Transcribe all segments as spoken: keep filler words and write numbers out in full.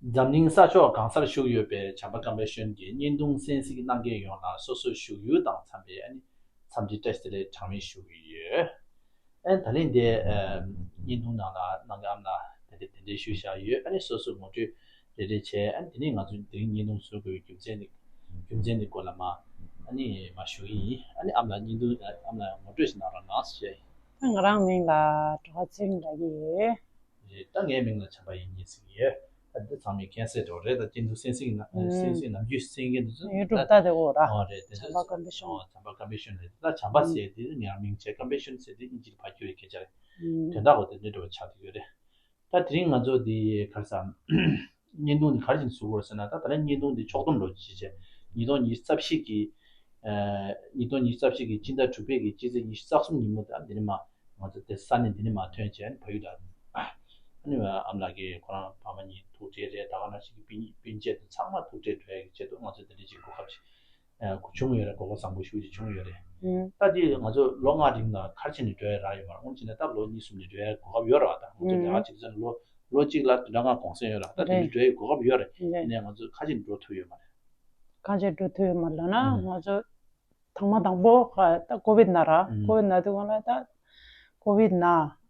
འཛམ་གླིང་ས་ཕྱོགས་གང་སར་བཞུགས་ཡོད་པའི་བྱམས་པ་ཀམ་པེ་ཤོན་གྱི་བརྙན་ཐུང་གསན་གཟིགས་གནང་མཁན་ཡོངས་ལ་སོ་སོའི་བཞུགས་ཡུལ་དང་འཚམས་པའི་ཨ་ནི་འཚམས་འདྲི་བཀྲ་ཤིས་བདེ་ལེགས་གྲངས་མེད་ཞུ་གི་ཡོད། ཨན་ད་ལན་དེ་བརྙན་ཐུང་ནང་ལ་ནང་གི་ཨམ་ལ་དེ་འདྲ་དེ་འདྲའི་ཞུ་བཞག་ཡོད། ཨ་ནི་སོ་སོ་ངོ་སྤྲོད་རེ་རེ་བྱས། ཨ་ནི་དེ་ནས་ང་ཚོ་དེ་རིང་བརྙན་ཐུང་བཟོ་དགོས་པའི་རྒྱུ་མཚན་དེ་རྒྱུ་མཚན་དེ་སྐོར་ལ་མ་ཨ་ནི་མ་ཞུ་གི་ཡིན། ཨ་ནི་ཨམ་ལ་བརྙན་ཐུང་ཨམ་ལ་ངོ་སྤྲོད་ཞིག་གནང་རོགས་གནང་ཞེས། ད་ང་རང་མིང་ལ་གྲོགས་ཚེ་རིང་ལབ་ཀྱི་ཡོད། རེད། ད་ངའི་མིང་ལ་བྱམས་པ་ཡིན་ངེས་ཟིན་ཡོད། ད་འདི་ཚང་མས་མཁྱེན་གསལ་འདྲ་བོ་རེད། ད་སྤྱི་འཐུས་གསན་གཟིགས་ན་གསན་གཟིགས་ནམ་རྒྱུན་གསན་མཁན་འདི་ཚོ་ཡུ་ཊུབ་ལྟ་བསྡད་ཡོད་ར། ཨོ་རེད། དེ་ཚོ་བྱམས་པ་ཀམ་པེ་ཤོན། ཨོ་བྱམས་པ་ཀམ་པེ་ཤོན་རེད། ད་བྱམས་པ་ཟེར་དེ་ངའི་མིང་བྱས། ཀམ་པེ་ཤོན་ཟེར་དེ་ཨིན་ཇིའི་ཕར་བསྒྱུར་བའི་སྐད་ཆ་རེད། དོན་དག་གོ་དེ་འདྲ་འདྲ་བོ་ཆགས་བསྡད་ཡོད་རེད། ད་དེ་རིང་ང་ཚོ་འདི་ག་རེ་ཟ། བརྙན་ཐུང་འདི་ག་རེ་བྱས་ནས་བཟོ་དགོས་ཟེར་ན། ད་ད་ལན་བརྙན་ཐུང་འདི་ཕྱོགས་བསྡོམས་འདྲ་བོ་ཅིག་བྱས། ཉིས་སྟོང་ཉི་ཤུ་རྩ་བཞི་གི་ཨ་ཉིས་སྟོང་ཉི་ཤུ་རྩ་བཞི་གི་སྤྱི་ཟླ་དྲུག་པའི་གི་སྤྱི་ཚེས་ཉི་ཤུ་རྩ་གསུམ་ཉིན་མོ་དང་འདི་ནས་མ་ང་ཚོ་དེ་ས་གནས་འདི་ནས་མ་ཐོན་བྱས་ནས་ཕ་ཡུལ་ལ། ཨ་ནི་ཨམ་ལགས་ཀྱིས་ཁོ་རང་ཕ་མ་གཉིས་ཐུག་འཕྲད་རེད། ད་ག་ནང་བཞིན་གྱི་སྤུན་སྤུན་མཆེད་དེ་ཚང་མ་ཐུག་འཕྲད་འགྲོ་ཡ་གི་ཆེད་དུ་ང་ཚོ་འདི་འདྲ་ཅིག་གོ་སྐབས་ཅིག་ཨ་བྱུང་ཡོད་རེད། གོ་སྐབས་བཟང་པོ་ཞེ་པོ་ཅིག་བྱུང་ཡོད་རེད། ཨུམ། ད་འདི་ང་ཚོ་ལོ་ལྔ་རིང་ལ་ག་རེ་བྱས་ནས་འགྲོ་ཡ་རག་ཡོད་མ་རེད། འོན་ཀྱང་ད་ལོ་གཉིས་གསུམ་ནས་འགྲོ་ཡ་གོ་སྐབས་ཡོད་རེད་བ། ད་ང་ཚོ་ལས་ཀ་བྱེད་དུས་ལོ་ལོ་གཅིག་ལ་བདུན་ཕྲག་ལྔ་གུང་སེང་ཡོད་རེད། ད་དེ་འདྲ་འགྲོ་ཡ་གོ་སྐབས་ཡོད་རེད། ཡིན་ནའི་ང་ཚོ་ཁ་ཅིག་འགྲོ་ཐུབ་ཡོད་མ་རེད། གང་བྱས་འགྲོ་ཐུབ་ཡོད་མ་རེད་ལབ་ན། ཨུམ། ང་ཚོ་དང་མ་དང་པོ་ད་ཀོ་བིད་ན་ར། ཨུམ། ཀོ་བིད་ན་དུས་སྒང་ལ་ད་ཀོ་བིད་ན།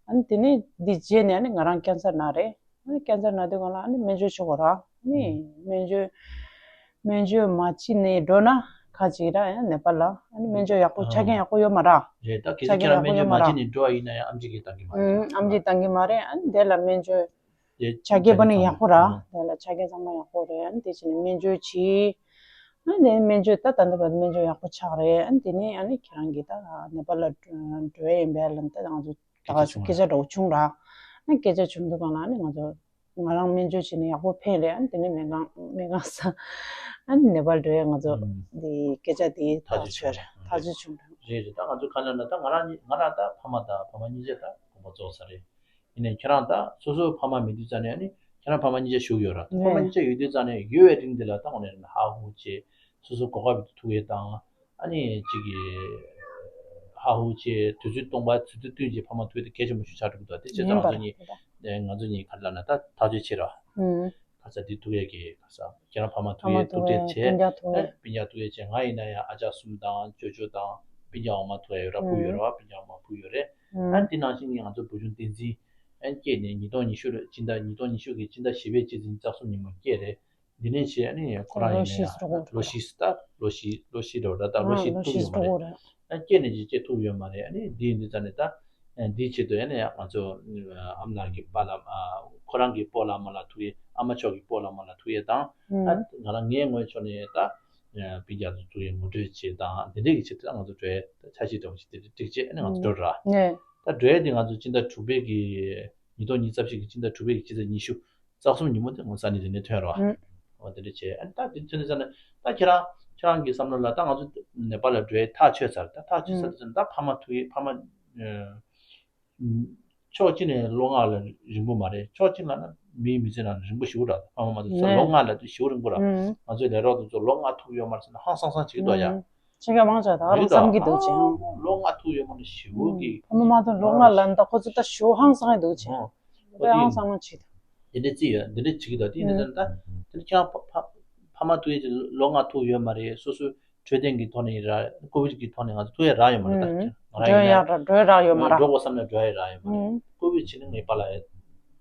ཨ་ནི་དེ་ནས་འདི་རྗེས་ནས་ཨ་ནི་ང་རང་ཀེན་སར་ན་རེད། ཨ་ནི་ཀེན་སར་ན་དུས་སྒང་ལ་ཨ་ནི་སྨན་བཅོས་བྱེད་དགོས་ར། ཨ་ནི་ཨུམ། སྨན་བཅོས་སྨན་བཅོས་མ་བྱས་ནས་འགྲོ་ན་ཁ་ཅིག་ར་ཡང་ནེ་པ་ལ་ཨ་ནི་སྨན་བཅོས་ཡག་པོ་ཆ་རྐྱེན་ཡག་པོ་ཡོད་མ་ར། རེད། ད་གལ་སྲིད་ཁྱེད་རང་སྨན་བཅོས་མ་བྱས་ནས་འགྲོ་བ་ཡིན་ན་ཡང་ཨམ་ཆི་གིས་བཏང་གི་མ་རེད། ཨུམ། ཨམ་ཆི་བཏང་གི་མ་རེད། ཨ་ནི་དེ་ལ་སྨན་བཅོས། དེ་ཆ་རྐྱེན་པོ་ནི་ཡག་པོ་ར། ཨ་དེ་ལ་ཆ་རྐྱེན་ཚང་མ་ཡག་པོ་རེད། ཨ་ནི་དེ་བྱས་ནས་སྨན་བཅོས་བྱས། ཨ་ནི་སྨན་བཅོས་ད་ད་ལྟ་བར་སྨན་བཅོས་ཡག་པོ་ཆགས་རེད། ཨ་ནི་དེ་ནས་ཨ་ནི་ཁྱེད་རང་གིས་ད་ནེ་པ་ལ་འགྲོ་ཡ་ཡིན་པས་ལབ་ནས་ད་ང་ཚོ་ད་སྐད་ཆ་བྱུང་། སྐད་ཆ་འདྲ་བོ་བྱུང་ར། ཨ་ནི་སྐད་ཆ་བྱུང་དུས་སྒང་ལ་ཨ་ནི་ང་ཚོ་ང་རང་སྨན་བཅོས་བྱས་ནས་ཡག་པོ་ཕན་རེད། ཨ་ནི་དེ་ནས་སྨན་ཁང་སྨན་ཁང་ས་ཨ་ནི་ནེ་པ་ལ་འགྲོ་ཡ་ང་ཚོ་ཨུམ། འདི་སྐད་ཆ་དེ་ཐག་ཐག་ཆོད་ཆོད་རེད། ཐག་ཆོད་བྱུང་རེད། རེད་རེད། ད་ང་ཚོ་ག་ལབ་ན་ད་ང་རང་ང་རང་ད་ཕ་མ་དང་ཕ་མ་གཉིས་ཆ་ད་དགོངས་པ་རྫོགས་ཚར་རེད། ཡིན་ནའི་ཁྱེད་རང་ད་སོ་སོའི་ཕ་མ་མེད་དུས་ཙང་ནས་ཨ་ནི་ཁྱེད་རང་ཕ་མ་གཉིས་ཆ་བཞུགས་ཡོད་ར། ད་ཕ་མ་ནས་གཉིས་ཆ་ཡོད་དུས་ཙང་ནས་ཡོད་པའི་རིང་འདི་ལ་ད་དངོས་གནས་ཧ་ཧུ་བྱས། སོ་སོ་གོ་སྐབས་ཐུག་ཡས་དང་། ཨ་ནི་གཅིག་གིས་ཧ་ཧུ་བྱས་དུས་ཚོད་སྟོང་པ་དུས་ཚོད་བསྟུན་བྱས་ཕ་མ་ཐུག་ཡས་དེ་གལ་ཆེན་པོ་ཞིག་ཆགས་འགྲོ་གི་འདུག་དེ་བྱས་ཙང་ཡིན་པ་ང་ཚོ་ར་གཉིས་དེ་ད། ང་ཚོ་གཉིས་ག་རེ་ལབ་ན་ད་ཐག་གཅོད་བྱས་ར། ཨུམ། ཁ་ས་དེ་ཐུག་ཡས་ཀྱི་ཁ་ས་ཁྱེད་རང་ཕ་མ་ཐུག་ཡས་ཐུག་འཕྲད་བྱས། སྤུན་ཀྱག་ཐུག་ཡས། སྤུན་ཀྱག་ཐུག་ཡས་བྱས། ང་ཡིན་ན་ཡང་ཨ་ཅག་གསུམ་དང་ཅོ་ཅོ་དང་སྤུན་ཀྱག་འོག་མ་ཐུག་ཡས་ཡོད་ར། ཕྲུ་གུ་ཡོད་ར་བ། སྤུན་ཀྱག་འོག་མ་ཕྲུ་གུ་ཡོད་རེད། ཨ་ནི་དེ་ནང་བཞིན་གྱི་ང་ཚོ་བུ་ཆུང་བསྟན་འཛིན་ཨ་ནི་སྐྱེས་ནས་ཉིས་སྟོང་ཉི་ཤུ་ལ་སྤྱི་ཟླ་ཉིས་སྟོང་ཉི་ཤུ་གི་སྤྱི་ཟླ་བཞི་པའི་སྤྱི་ཚེས་ཉི་ཤུ་རྩ་གསུམ་ཉིན་མོ་སྐྱེས་རེད། འདི་ནས་བྱས་ཨ་ནི་ཁོ་རང་ཡིན་ན་ཡང་ལོ་བཞི་ཙམ་ལོ་བཞི་ལོ་བཞི་འགྲོ་ར། ད་ལོ་བཞི་ཐུག་ཡོད་མ་རེད། ཨ་སྐྱེས་ནས་ཅིག་སྐྱེས་ཐུབ་ཡོད་མ་རེད། ཨ་ནི་འདི་ཡིན་དུས་ཙང་ནས་ད་འདིའི་ཆེད་དུ་ཨ་ནི་ང་ཚོ་ཨམ་ལགས་ཀྱི་པཱ་ལགས། ཁོ་རང་གི་སྤོ་ལགས་རྨོ་ལགས་ཐུག་ཡས། ཨ་མ་ཕྱོགས་ཀྱི་སྤོ་ལགས་རྨོ་ལགས་ཐུག་ཡས་དང་། ཨ་ང་རང་ངའི་ངོས་ཕྱོགས་ནས་ད་སྤུན་ཀྱག་ཚོ་ཐུག་ཡས་ངོ་སྤྲོད་བྱས་དང་། འདི་འདྲས་ཀྱི་ཆེད་དུ་ད་ང་ཚོ་འགྲོ་ཡས་ད་འཆར་གཞི་འདྲ་བོ་ཞིག་དེ་འདྲས་བསྒྲིགས་བྱས་ཨ་ནི་ང་ཚོ་འགྲོ་ར། ད་འགྲོ་ཡས་འདི་ང་ཚོ་སྤྱི་ཟླ་དྲུག་པའི་གི་ཉིས་སྟོང་ཉི་ཤུ་རྩ་བཞི་གི་སྤྱི་ཟླ་དྲུག་པའི་གི་སྤྱི་ཚེས་ཉི་ཤུ་རྩ་གསུམ་ཉིན་མོ་དེ་ང་ས་ནས་དེ་ནས་ཐོན་རོགས། ཨོ་དེ་འདྲ་བྱས། ཨ་ནི་ད་དེ་ཐོན་དུས་ཙང་ནས་ད་ཁྱེད་རང་ཁྱེད་རང་གི་བསམ་བློ་ལ་ད་ང་ཚོ་ནེ་པ་ལ་འགྲོ་ཡས་ཐག་ཆོད་ཚར། ད་ཐག་ཆོད་ཚར་དུས་ཙང་ནས་ད་ཕ་མ་ཐུག་ཡས་ཕ་མ་ཕྱོགས་གཅིག་ནས་ལོ་ལྔ་ལ་རིང་པོ་མ་རེད། ཕྱོགས་གཅིག་ལ་ན་མིའི་མི་ཚེ་ནང་རིང་པོ་ཞེ་པོ་རེད། ཕ་མ་མ་ཐུག་ཙང་ལོ་ལྔ་ལ་དུས་ཞེ་པོ་རིང་པོ་རེད། ང་ཚོའི་ལས་རོགས་དེ་ཚོ་ལོ་ལྔ་ཐུག་ཡོད་མ་རེད་ཟེར་ན་ཧང་སང་སང་བྱེད་ཀྱི་འདུག་ཡ། ཅི་ག་མང་ཆེ་ད་རང་བསམ་གྱི་འདུག་ཅེས། ལོ་ལྔ་ཐུག་ཡོད་མ་རེད་ཞེ་པོ་གི། ཕ་མ་མ་ཐུག་ལོ་ལྔ་ལ་ད་ཁོ་ཚོ་ད་ཞེ་པོ་ཧང་སང་གི་འདུག་ཅེས། ཨོ་དཔེ་ཧང་སང་མ་བྱེད། དེ་འདྲ་རྩིས་ཡོད། འདི་འདྲ་བྱེད་ཀྱི་འདུག་དེ་ཡིན་ན་ད་དེ་ནི་ཁྱེད་རང་ཕ་ཕ་ཕ་མ་ཐུག་ཡས་ལོ་ལྔ་ཐུག་ཡོད་མ་རེད། སོ་སོའི་འཕྲོད་བསྟེན་གྱི་ཐོག་ནས་ར་ཀོ་བིད་ཀྱི་ཐོག་ནས་ང་ཚོ་ཐུག་ཡས་རག་ཡོད་མ་རེད། ད་ང་རང་ཡིན་ན་འགྲོ་ཡ་རག་འགྲོ་ཡས་རག་ཡོད་མ་རེད། འགྲོ་དགོས་བསམ་ན་འགྲོ་ཡས་རག་ཡོད་མ་རེད། ཀོ་བིད་བྱས་ནས་ངའི་པཱ་ལགས་ཡས་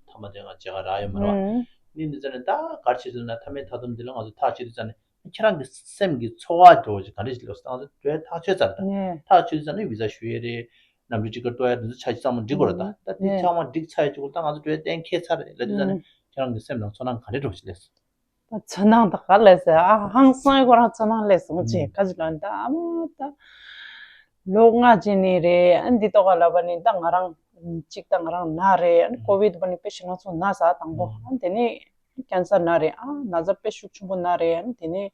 ཐ་མ་དེ་ང་མཇལ་ཁ་རག་ཡོད་མ་རེད་བ། ནི་འདི་ཚོ་ནི་ད་ག་རེ་བྱེད་ཟེར་ན་ཐ་མའི་ཐ་དུམ་འདི་ལ་ང་ཚོ་ཐག་ཆོད་དུས་ཙང་ནས་ཁྱེད་རང་གི་སེམས་ཀྱི་ཚོར་བ་འདྲ་བོ་ཞིག་ག་འདྲ་ཞིག་ལོག་སོང་། ང་ཚོ་འགྲོ་ཡས་ཐག་ཆོད་ཚར། ད་ཐག་ཆོད་ཚར་ནས་བི་ཟ་ཞུ་ཡས་རེད། གནམ་གྲུ་ཊི་ཀེ་ཊི་གཏོང་ཡས་འདི་ཚོ་ཆ་ཚང་མ་འགྲིག་གོ་ར། ད་ད་དེ་ཚང་མ་འགྲིག་ཚར་ཡས་ཅིག་གོ་ད་ང་ཚོ་འགྲོ་ཡས་གཏན་འཁེལ་ཚར་རེད་ལབ་དུས་ཙང་ནས་ཁྱེད་རང་གི་སེམས་ནང་ཚོར་སྣང་ག་འདྲ་འདྲ་བོ་ཞིག་སླེབས་སོང་། ད་ཚོར་སྣང་ད་ག་སླེབས་སོང་། ཨ་ཧང་སང་ཡས་ཁོ་རང་ཚོར་སྣང་སླེབས་སོང་ཅེས་ཁ་ཅིག་ལ་ད་ཨ་མ་ད་ལོ་ལྔ་ཅིག་ནས་རེད། ཨ་འདི་ཏོག་ག་ལབ་པ་ནི་ད་ང་རང་གཅིག་ད་ང་རང་ན་རེད། ཨ་ནི་ཀོ་བིད་པ་ནི་དཔེ་ཞེ་ང་ཚོ་ན་ས་དང་པོ། ཨ་དེ་ནས་ཀེན་སར་ན་རེད། ཨ་ན་ཚ་དཔེ་ཤུགས་ཆེན་པོ་ན་རེད། ཨ་ནི་དེ་ནས་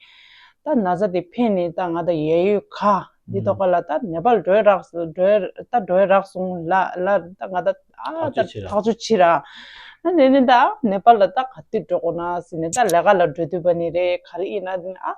ད་ན་ཚ་དེ་ཕན་ནས་ད་ང་ད་ཡས་ཡོད་ཁ་འདི་ཐོག་ཁ་ལ་ད་ནེ་པཱལ་འགྲོ་རག་འགྲོ་ད་འགྲོ་རག་སོང་ལ་ལ་ད་ང་ད་ཨ་ད་ཐག་གཅོད་བྱེད་ར། ཨ་དེ་ནས་ད་ནེ་པཱལ་ལ་ད་ག་དུས་འགྲོ་དགོས་ན་ཟེར་ནས་ད་ལས་ཀ་ལ་འགྲོ་དུས་པ་ནི་རེད། ག་རེ་ཡིན་ན་དེ་ནས་ཨ་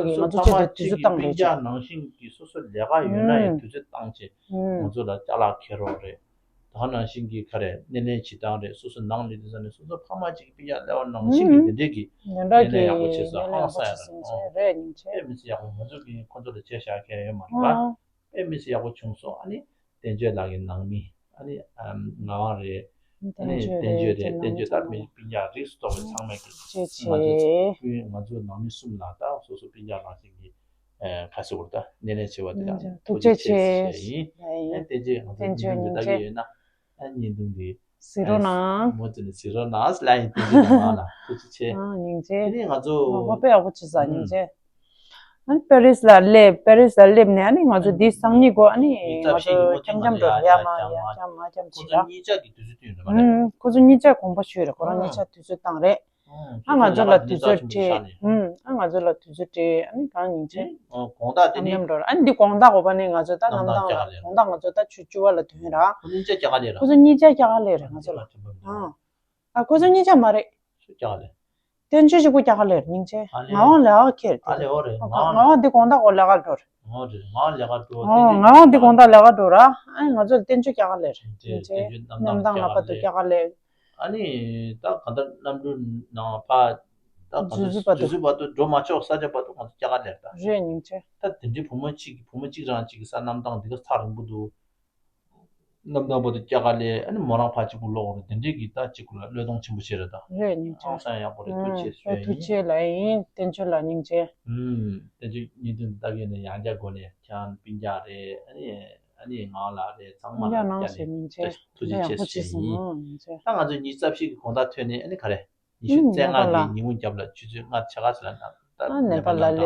ཚོ་གིས་ང་ཚོ་ཆེད་དུ་དུས་ཚོད་བཏང་རེད་ཅེས། སྤུན་ཀྱག་ནང་བཞིན་གྱི་སོ་སོ་ལས་ཀ་ཡོད་ན་ཡང་དུས་ཚོད་བཏང་བྱས་ང་ཚོ་ལ་ཅ་ལག་འཁྱེར་རོགས་རེད། ད་ག་ནང་བཞིན་གྱི་ག་རེ་སྣེ་ལེན་བྱེད་སྟངས་རེད། སོ་སོ་ནང་ལས་དུས་ས་ནས་སོ་སོ་ཕ་མ་གཅིག་གི་སྤུན་ཀྱག་ལས་ཀ་ནང་བཞིན་གྱི་དེ་འདྲས་ཀྱི་ལས་ཀ་ཡག་པོ་བྱས་སོང་། ཧང་སང་ཡག་རེད། རེད་ཉིན་ཆེ། དཔེ་མི་སྲིད་ཡག་པོ། ང་ཚོ་གིས་ཁོ་ཚོ་ལ་བྱས་བཞག་མཁན་ཡོད་མ་རེད་པ། དཔེ་མི་སྲིད་ཡག་པོ་བྱུང་སོང་། ཨ་ནི་བསྟན་ཆོས་ལགས་ཀྱི་ནང་མི། ཨ་ནི་ཨམ་ངག་དབང་རེད། ཨ་ནི་བསྟན་ཆོས་རེད། དེ་ནང་ད་མི་སྤུན་ཀྱག་རིགས་སུ་གཏོགས་པའི་ཚང་མས་ཀྱི་ང་ཚོ་སྤུན་ང་ཚོ་ནང་མི་གསུམ་ལ་ད་སོ་སོ་སྤུན་ཀྱག་རང་བཞིན་གྱི་ཁ་སོ་བར་ད་སྣེ་ལེན་བྱས་པ་དེ་ལ་ཐུགས་རྗེ་ཆེ་ཞུ་ཡ་ཡིན། ཨ་ནི་བསྟན་ཆོས་ང་ཚོ་བསྟན་ཆོས་ཉིན་ལྟ་གི་ཡོད་ན། ཨ་བརྙན་ཐུང་འདི་གཟིགས་རོགས་གནང་། མུ་མཐུད་ནས་གཟིགས་རོགས་གནང་ལབ་ཡིན། དེ་འདྲ་ནང་ལ་ཐུགས་རྗེ་ཆེ། ཨ་སྙིང་རྗེ། དེ་ནས་ང་ཚོ་ངོ་དཔེ་ཡག་པོ་བྱས་ས་སྙིང་རྗེ། ཨ་ནི་པེ་རིས་ལ་སླེབས། པེ་རིས་ལ་སླེབས་ནས་ཨ་ནི་ང་ཚོ་འདི་སང་ཉིན་གོ་ཨ་ནི་ང་ཚོ་འཁྱམ་འཁྱམ་འགྲོ་རེད། ཡ་མ་ཡ་འཁྱམ་མ་འཁྱམ་ཁོ་ཚོ་གཉིས་ཆ་གི་དུས་ཚོད་བསྟུན་རེད་མ་རེད། ཁོ་ཚོ་གཉིས་ཆ་དགོངས་པ་ཞུས་རེད། ཁོ་རང་གཉིས་ཆ་དུས་ཚོད་བཏང་རེད། ཨ་ང་ཚོ་ལ་དུས་ཚོད་སྤྲད། ཨ་ང་ཚོ་ལ་དུས་ཚོད་སྤྲད། ཨ་ནི་གང་ཉིན་ཆེ། དགོང་དག་དེ་ནི་མཉམ་འགྲོ་ར། ཨ་ནི་འདི་དགོང་དག་གོ་པ་ནི་ང་ཚོ་ད་གནམ་ཐང་ལ་དགོང་དག་ང་ཚོ་ད་ཆུ་བཅུ་པ་ལ་ཐོན་ར། ཁོ་གཉིས་ཆ་རྒྱ་གར་ལས་ར། ཁོ་ཚོ་གཉིས་ཆ་རྒྱ་གར་ལས་རེད་ང་ཚོ་ལ། ཨ་ཁོ་ཚོ་གཉིས་ཆ་མ་རེད། སུ་རྒྱ་གར་ལས། བསྟན་ཆོས་གཅིག་པུ་རྒྱ་གར་ལས་རེད་ཉིན་ཆེ། ཨ་ལས། ང་དབང་ལས་ཀ་ཁེར་ཨ་ལས་འོ་རེད། ང་དབང་འདི་དགོང་དག་གོ་ལས་ཀ་འགྲོ་རེད། འོ་རེད། ང་དབང་ལས་ཀ་འགྲོ། ཨོ་ང་དབང་འདི་དགོང་དག་ལས་ཀ་འགྲོ་ར། ཨ་ང་ཚོ་བསྟན་ཆོས་རྒྱ་གར་ལས་རེད་ཉིན་ཆེ། བསྟན་ཆོས་གནམ་ཐང་ལ་བར་དུ་རྒྱ་གར་ལས། ཨ་ནི་ད་གང་ལྟར་གནམ་གྲུ་ནང་ཕ་ད་གང་ལྟར་དུས་ཚོད་བར་དུ་འགྲོ་མ་ཆོག་ས་ཆ་བར་དུ་ང་ཚོ་རྒྱ་གར་ལས་ད་རེད་ཉིན་ཆེ། ད་དེ་འདྲའི་བུ་མོ་གཅིག་གི་བུ་མོ་གཅིག་རང་གཅིག་གི་ས་གནམ་ཐང་འདི་ག་ས་རིང་པོ་འདུག་གནམ་ཐང་བར་དུ་རྒྱ་གར་ལས། ཨ་ནི་མོ་རང་ཕ་གཅིག་པུ་ལོག་རེད། དེ་འདྲའི་གི་ད་གཅིག་པུ་ལ་བློས་གཏོང་ཆེན་པོ་བྱས་རེད་ད། རེད་ཉིན་ཆེ། ཨང་སང་ཡག་པོ་རེད། ཐུགས་རྗེ་ཆེ་ཞུ་ཡ་ཡིན། ཐུགས་རྗེ་ལ་ཡིན། བསྟན་ཆོས་ལ་སྙིང་རྗེ། ཨུམ། བསྟན་ཆོས་ཉིན་ཐུན་ལྟ་གི་ནས་ཡང་བསྐྱར་སྒོ་ནས་ཁྱེད་རང་སྤུན་ཀྱག་རེད། ཨ་ནི་ཨ་ནི་ངག་ལགས་རེད། ཚང་མ་ལ་སྙིང་རྗེ་གནང་ཞེས་ཉིན་ཆེ། ཐུགས་རྗེ་ཆེ་ཞུ་ཡ་ཡིན། ད་ང་ཚོ་ཉི་ཤུ་རྩ་བཞི་གི་དགོང་དག་ཐོན་ནས་ཨ་ནི་ག་རེ། ཉི་ཤུ་རྩ་ལྔ་གི་ཉིན་མོ་རྒྱབ་ལ་ཆུ་ཚོད་ལྔ་ཆ་ག་ཚོད་ལ་ནམ་ད་ཨ་ནེ་པ་ལ་ལ་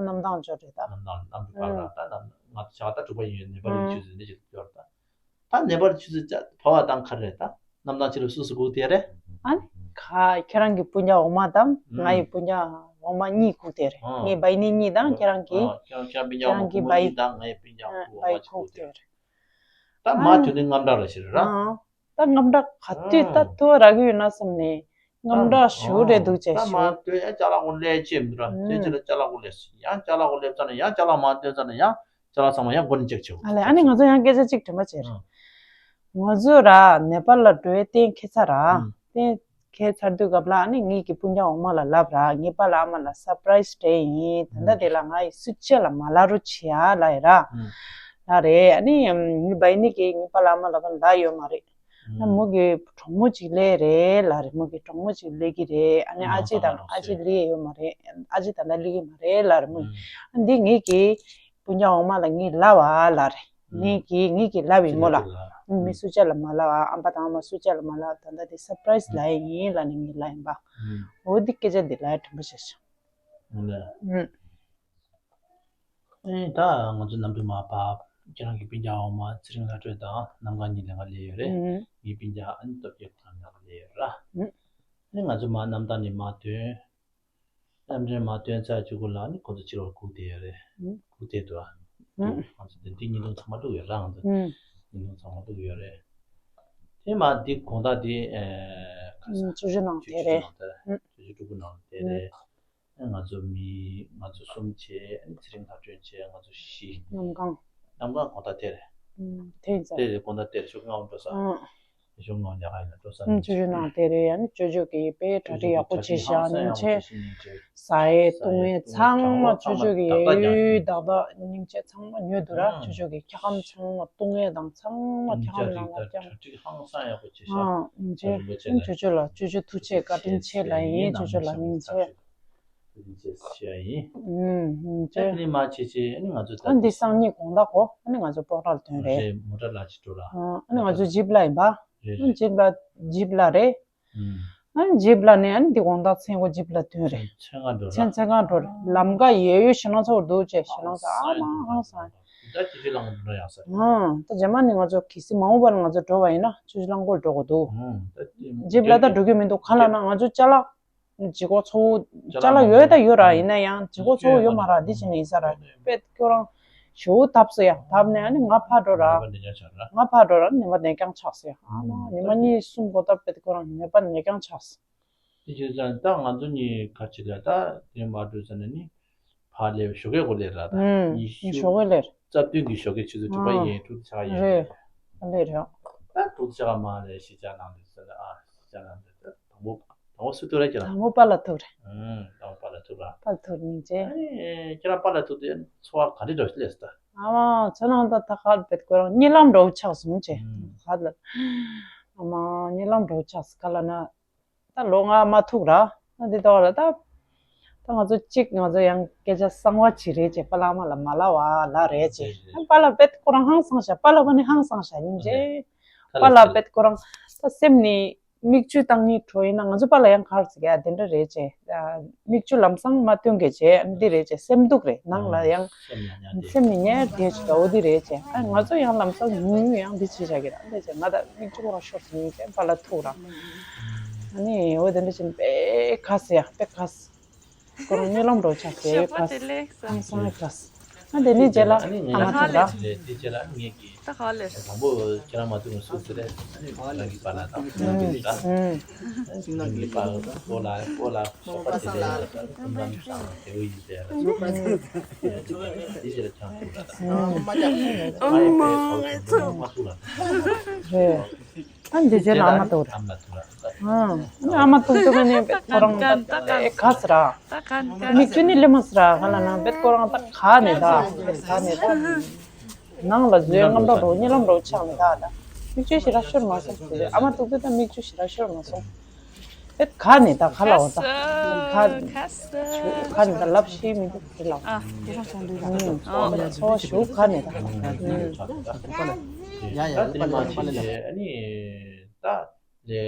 ནམ་ཐང་འགྲོ་རེད། ད་གནམ་ཐང་གནམ་གྲུ་བབས་ར། ད་ནམ་ང་ཆ་ག་ད་དྲུག་པ་ཡིན་ཡོད། ནེ་པ་ལི་ཆུ་ཚོད་འདི་ཞིག་འགྱོ་ར། ད་ད་ནེ་པ་ལི་ཆུ་ཚོད་བབས་པ་དང་ག་རེ་རེད། ད་གནམ་ཐང་ཕྱི་ལོགས་སུ་སུ་སྒུག་དེ་རེད། ཨ་ནི་ག་ཁྱེད་རང་གི་སྤུན་ཀྱག་འོག་མ་དང་ང་ཡི་སྤུན་ཀྱག་འོག་མ་གཉིས་སྒུག་དེ་རེད། ངའི་བའི་ནི་གཉིས་དང་ཁྱེད་རང་གི་ཁྱེད་རང་གི་སྤུན་ཀྱག་འོག་མ་གཉིས་དང་ངའི་སྤུན་ཀྱག་འོག་མ་གཅིག་སྒུག་དེ་རེད། ད་མ་དུས་ནི་དངངས་སྐྲག་ར་ཞིག་རེད་ར། ད་དངངས་སྐྲག་ག་དུས་ད་ཐོ་རག་གི་ཡོད་ན་བསམ་ནས་དངངས་སྐྲག་ཞུ་རེ་འདུག་ཅེས་ཞུ། ད་མ་ལྟོས་ཡང་ཅ་ལག་གོ་ལས་ཅེས་མི་འདུག་ར། དེ་ཅི་ལ་ཅ་ལག་གོ་ལས་ཡང་ཅ་ལག་གོ་ལས་ཙ་ན་ཡང་ཅ་ལག་མ་ལྟོས་ཙ་ན་ཡང་ཅ་ལག་ཚང་མ་ཡང་སྒོ་ནས་ཅེག་བྱེད། ཨ་ལས་ཨ་ནི་ང་ཚོ་ཡང་སྐད་ཆ་གཅིག་དྲན་པ་བྱེད་ར། ང་ཚོ་ར་ནེ་པ་ལ་འགྲོ་བའི་གཏན་འཁེལ་ཚར་ར། གཏན་འཁེལ་ཚར་དུས་སྐབས་ལ་ཨ་ནི་ངེད་ཀྱི་སྤུན་ཀྱག་འོག་མ་ལ་ལབ་ར། ངའི་པཱ་ལགས་ཨ་མ་ལ་སར་པ་རའི་སི་སྤྲད་ཡིན། ད་ལྟ་དེ་ལ་ང་ཡི་སུ་ཅི་ལ་མ་ལབ་རོགས་བྱེད་ཡ་ལབ་ཡ་ར། ལ་རེད། ཨ་ནི་ངའི་བའི་ནི་གི་ངའི་པཱ་ལགས་ཨ་མ་ལ་ཕར་ལབ་ཡོད་མ་རེད། ཨ་མོ་གི་གྲོགས་མོ་གཅིག་སླེབས་རེད་ལབ་རེད། མོ་གི་གྲོགས་མོ་གཅིག་སླེབས་ཀྱི་རེད། ཨ་ནི་ཨ་ཅེ་དང་ཨ་ཅེ་སླེབས་ཡོད་མ་རེད། ཨ་ཅེ་ད་ལྟ་སླེབས་ཀྱི་མ་རེད་ལབ་རེད་མོ། ཨ་འདི་ངེད་ཀྱི་སྤུན་ཀྱག་འོག་མ་ལ་ངས་ལབ་པ་ལབ་རེད། ངེད་ཀྱིས་ངེད་ཀྱིས་ལབ་ཡིན་མོ་ལ། མི་སུ་ཅི་ལ་མ་ལབ་པ། ཨམ་པ་དང་ཨ་མ་སུ་ཅི་ལ་མ་ལབ་པ། ད་ལྟ་དེ་སར་པ་རའི་སི་ལབ་ཡ་ཡིན་ལབ་ནས་ངས་ལབ་ཡིན་པ། འོ་འདི་སྐད་ཆ་འདི་ལབ་ཡ་དྲན་པ་བྱས་སོང་། ཨེ་ད་ང་ཚོ་གནམ་གྲུ་མར་བབས། ཁྱེད་རང་གི་སྤུན་ཀྱག་འོག་མ་ཚེ་རིང་ལྷ་སྒྲོལ་དང་གནམ་གང་གཉིས་ལས་ཀ་ལས་ཡོད་རེད། ངའི་སྤུན་ཀྱག་ཨ་ནི་སྟོབས་རྒྱལ་ཁོ་རང་ལས་ཀ་ལས་ཡོད་ར། ཨ་ནི་ང་ཚོ་མར་གནམ་ཐང་ནས་མར་ཐོན། གནམ་ཐང་མར་ཐོན་ཚར་རྗེས་གུ་ལ་ཨ་ནི་ཁོ་ཚོ་ཕྱི་ལོགས་སྒུག་བསྡད་ཡོད་རེད། སྒུག་བསྡད་འདུག་ཨ། ང་ཚོ་དེ་འདི་ཉིན་ཐུང་ཚང་མ་བླུགས་ཡོད་ར། ང་ཚོ་ཉིན་ཐུང་ཚང་མ་བླུགས་ཡོད་རེད། དེ་མ་འདི་དགོང་དག་འདི་ཨེ་ག་ ཨ་ས། ཨུམ། ཆུ་ཆུ་ནང་དེ་རེད། ཆུ་ཆུ་ནང་དེ་རེད། ཨུམ། ཨ་ང་ཚོ་མི་ང་ཚོ་གསུམ་བྱས། ཨ་ནི་ཚེ་རིང་ལྷ་སྒྲོན་བྱས། ང་ཚོ་བཞི། གནམ་གང་། གནམ་གང་དགོང་དག་དེ་རེད། ཨུམ། དེ་ཡིན་ས། དེ་རེད། དགོང་དག་དེ་རེད། ཤོག་ངའོ་འགྲོ་ས། ཨུམ། ཤོག་ངའོ་ཉག་ཡིན་ན་འགྲོ་ས། ཨུམ། ཆུ་ཆུ་ནང་དེ་རེད། ཨ་ནི་ཅོ་ཅོ་གིས་དཔེ་གྲ་སྒྲིག་ཡག་པོ་བྱས་ཤག་སྙིང་རྗེ། ཟ་ཡས་བཏུང་ཡས་ཚང་མ་ཅོ་ཅོ་གིས་ཡོད་ཡོད་དག་དག་སྙིང་རྗེ། ཚང་མ་ཉོས་འདུག་ར། ཨུམ། ཅོ་ཅོ་གིས་ཁྱེད་རང་ཚང་མ་བཏུང་ཡས་དང་ཚང་མ་ཁྱེད་རང་ནང་ལ་བསྐྱངས། གྲ་སྒྲིག་ཧང་སང་ཡག་པོ་བྱས་ཤག་ཨ། ཨུམ། ཅོ་ཅོ་ལ་ཅོ་ཅོ་ཐུགས་རྗེ་བཀའ་དྲིན་ཆེ་ལབ་ཡིན། ཅོ་ཅོ་ལ་སྙིང་རྗེ། ཨུམ། ཨུམ། ཨ་ནི་མ་བྱེད་ཅེས། ཨ་ནི་ང་ཚོ་ད་འདི་སང་ཉིན་དགོང་དག་གོ། ཨ་ནི་ང་ཚོ་སྤོག་རར་ཐོན་རེད། རེད། མོ་ཊ་ལ་ཅིག་འགྲོ་ལ། ཨ་ནི་ང་ཚོ་ཇིབ་ལ་ཡིན་པ། རེད། ཨ་ནི་ཇིབ་ལ་ཇིབ་ལ་རེད། ཨུམ། ཨ་ནི་ཇིབ་ལ་ནས་ཨ་ནི་འདི་དགོང་དག་མཚན་གོ་ཇིབ་ལ་ཐོན་རེད། མཚན་གང་འགྲོ་ར། མཚན་མཚན་གང་འགྲོ་རེད། ལམ་ཀ་ཡོད་ཡོད་ཞེད་སྣང་ཚ་བོ་འདུག་ཅེས་ཞེད་སྣང་ཚ་ཨ་མ་ཧང་སང་། ད་ཅི་ཅི་ལང་འགྲོ་ཡག་ས། ཨང་། ད་རྗེས་མ་ནི་ང་ཚོ་གལ་སྲིད་མ་འོངས་པ་ལ་ང་ཚོ་འགྲོ་བ་ཡིན་ན་ཆུ་ཆུ་རླངས་འཁོར་འགྲོ་དགོས་འདུག་ཨང་། ད་ཇིབ་ལ་ད་འགྲོ་རྒྱུ་མི་འདུག་ག་ལ་ན་ང་ཚོ་ཅ་ལག་ལྗིད་ཁོག་ཚ་བོ། ཅ་ལག་ཡོད་ད་ཡོད་ར། ཡིན་ན་ཡང་ལྗིད་ཁོག་ཚ་བོ་ཡོད་མ་ར། འདི་བྱས་ནས་ཡིན་ས་ར། དཔེ་ཁྱོད་རང་ཞེ་པོ་བརྡབས་སོང་ཡ། བརྡབས་ནས་ཨ་ནི་ང་ཕར་འགྲོ་ར། ང་ཕར་འགྲོ་ར། ཉི་མ་ནད་རྐྱང་ཆགས་སོང་ཡ། ཨ་མ་ཉི་མ་གཉིས་གསུམ་འགོར་སྟབས་དཔེ་ཁྱོད་རང་ཉི་མ་ནད་རྐྱང་ཆགས་སོང་། དེ་བྱས་ཙང་ད་ང་ཚོ་གཉིས་ག་རེ་བྱེད་ད། ད་དེ་མ་འགྲོ་ཟེར་ན་ནི་ཕར་སླེབས། ཞོགས་ཀས་འགོ་སླེབས་ར། ད་ཨུམ། ཉི་ཤུ་ཞོགས་ཀས་སླེབས། རྩ་བདུན་གྱི་ཞོགས་ཀས་ཆུ་ཚོད་དྲུག་པ་ཡིན། དྲུག་ཏུ་ཆགས་ཡིན། རེད། ཨ་ལས་རེད། ད་དྲུག་ཏུ་ཆགས་མ་རེད། གཞིས་ཆགས་ནང་དུ་ཟེར་ལ། ཨ་གཞིས་ཆགས་ནང་དུ་ད་དང་པོ་དང་པོ་སུ་ཐུག་རེད་ཁྱེད་རང་། དང་པོ་པཱ་ལགས་ཐུག་རེད། ཨུམ། དང་པོ་པཱ་ལགས་ཐུག་ར། པཱ་ལགས་ཐུག་སྙིང་རྗེ། ཨ་ནི་ཁྱེད་རང་པཱ་ལགས་ཐུག་དུས་ཚོར་བ་ག་འདྲ་འདྲ་ཞིག་སླེབས་སོང་ད། ཨ་མ་ཚོར་སྣང་ད་ད་ག་རྦད་ཁོ་རང་གཉིད་ལམ་འདྲ་བོ་ཆགས་སོང་ཅེས། ཨུམ། ག་ལ། ཨ་མ་གཉིད་ལམ་འདྲ་བོ་ཆགས་སོང་ག་ལ་ན། ད་ལོ་ལྔ་མ་ཐུག་ར། ཨ་འདི་ལྟ་བ་ལ་ད། ད་ང་ཚོ་གཅིག་ང་ཚོ་ཡང་སྐད་ཆ་གསང་བ་ཅིག་རེད་ཅེས། པཱ་ལགས་མ་ལ་མ་ལབ་པ་ལ་རེད་ཅེས། རེད་རེད། ཨ་པཱ་ལགས་དཔེ་ཁོ་རང་ཧང་སང་ཤག་པཱ་ལགས་པ་ནི་ཧང་སང་ཤག་སྙིང་རྗེ། རེད། པཱ་ལགས་དཔེ་ཁོ་རང་ད་སེམས་ནི་མིག་ཆུ་བཏང་ནི་བྲོ་ཡིན་ན། ང་ཚོ་པཱ་ལགས་ཡང་ག་རེ་ཟེར་གི་ཨ་དེ་འདྲ་རེད་ཅེས། ཨ་མིག་ཆུ་ལམ་སང་མ་བཏོན་གི་ཅེས། ཨ་འདི་རེད་ཅེས། སེམས་སྡུག་རེད། ནང་ལ་ཡང་སེམས་ནས་ཉར་བསྡད་ཅིག་འོ་འདི་རེད་ཅེས། ཨ་ང་ཚོ་ཡང་ལམ་སང་ཉུང་ཉུང་ཡང་འདི་བྱེད་བཞག་གི་ར། འདི་བྱས་ང་ད་མིག་ཆུ་ཁོ་རང་ཤོར་སོང་ཡིན་ཅེས་པཱ་ལགས་ཐུག་ར། ཨ་ནི་འོ་དེ་འདྲ་བྱས་ནས་དཔེ་ག་ཟེར་ཡ་དཔེ་ག་ཟེར། ཁོ་རང་གཉིད་ལམ་འགྲོ་ཆགས་ཟེར་ཡོད་ག་ཟེར། ཧང་སང་ཡོད་ག་ཟེར། ཨ་དེ་ནི་རྗེས་ལ་ཨ་མ་ཐུག་ར། དེ་རྗེས་ལ་ངེད་ཀྱིས་ད་ག་ལེར་དང་པོ་ཁྱེད་རང་མ་ཐུག་ན་སུ་ཟེར་རེད། ཨ་ནི་རང་གི་པཱ་ལགས་དང་ཨུམ་ཨུམ། ཨ་ནི་པཱ་ལགས་པོ་ལ་པོ་ལ་སོགས་པ་དེ་ལས་ཀུན་དམ་བྱང་དེ་བོ་ཡིན་པས། དེ་རྗེས་ལ་ཁྱེད་རང་ཐུག་ར་ད། ཨ་མ་ངེད་ཚོ་མ་ཐུག་ར། རེད། ཨ་འདི་རྗེས་ལ་ཨ་མ་ཐུག་ར། ཨ་ཨ་མ་ཐུག་དུས་ནི་ཁོ་རང་ད་ག་ཟེར་ར། མིག་ཆུ་ནི་སླེབས་མ་སོང་ར། ག་ལ་ན་བེད་ཁོ་རང་ད་ག་ནས་ད་ག་ནས་ད་ནང་ལ་འཛུལ་རྔམ་འགྲོ་རོ་གཉིད་ལམ་འགྲོ་ཆགས་ནས་ད་ད་མིག་ཆུ་ཞེ་དྲག་ཤོར་མ་སོང་། ཨ་མ་ཐུག་དུས་ད་མིག་ཆུ་ཞེ་དྲག་ཤོར་མ་སོང་། བེད་ག་ནས་ད་ག་ལ་འོ་ད་ག་ག་ནས་ད་ལབ་ཤེས་མི་འདུག་དེ་ལ། ཨ་དེ་རང་སོང་དུས་ད་ཨུམ་ཚོ་ཞུ་ག་ནས་ད་ཨུམ། ཡ་ཡ་ཡ་ཡ་ཡ་ཡ། ཨ་ནི་ད། ལས་ཨ་ནི། དེ་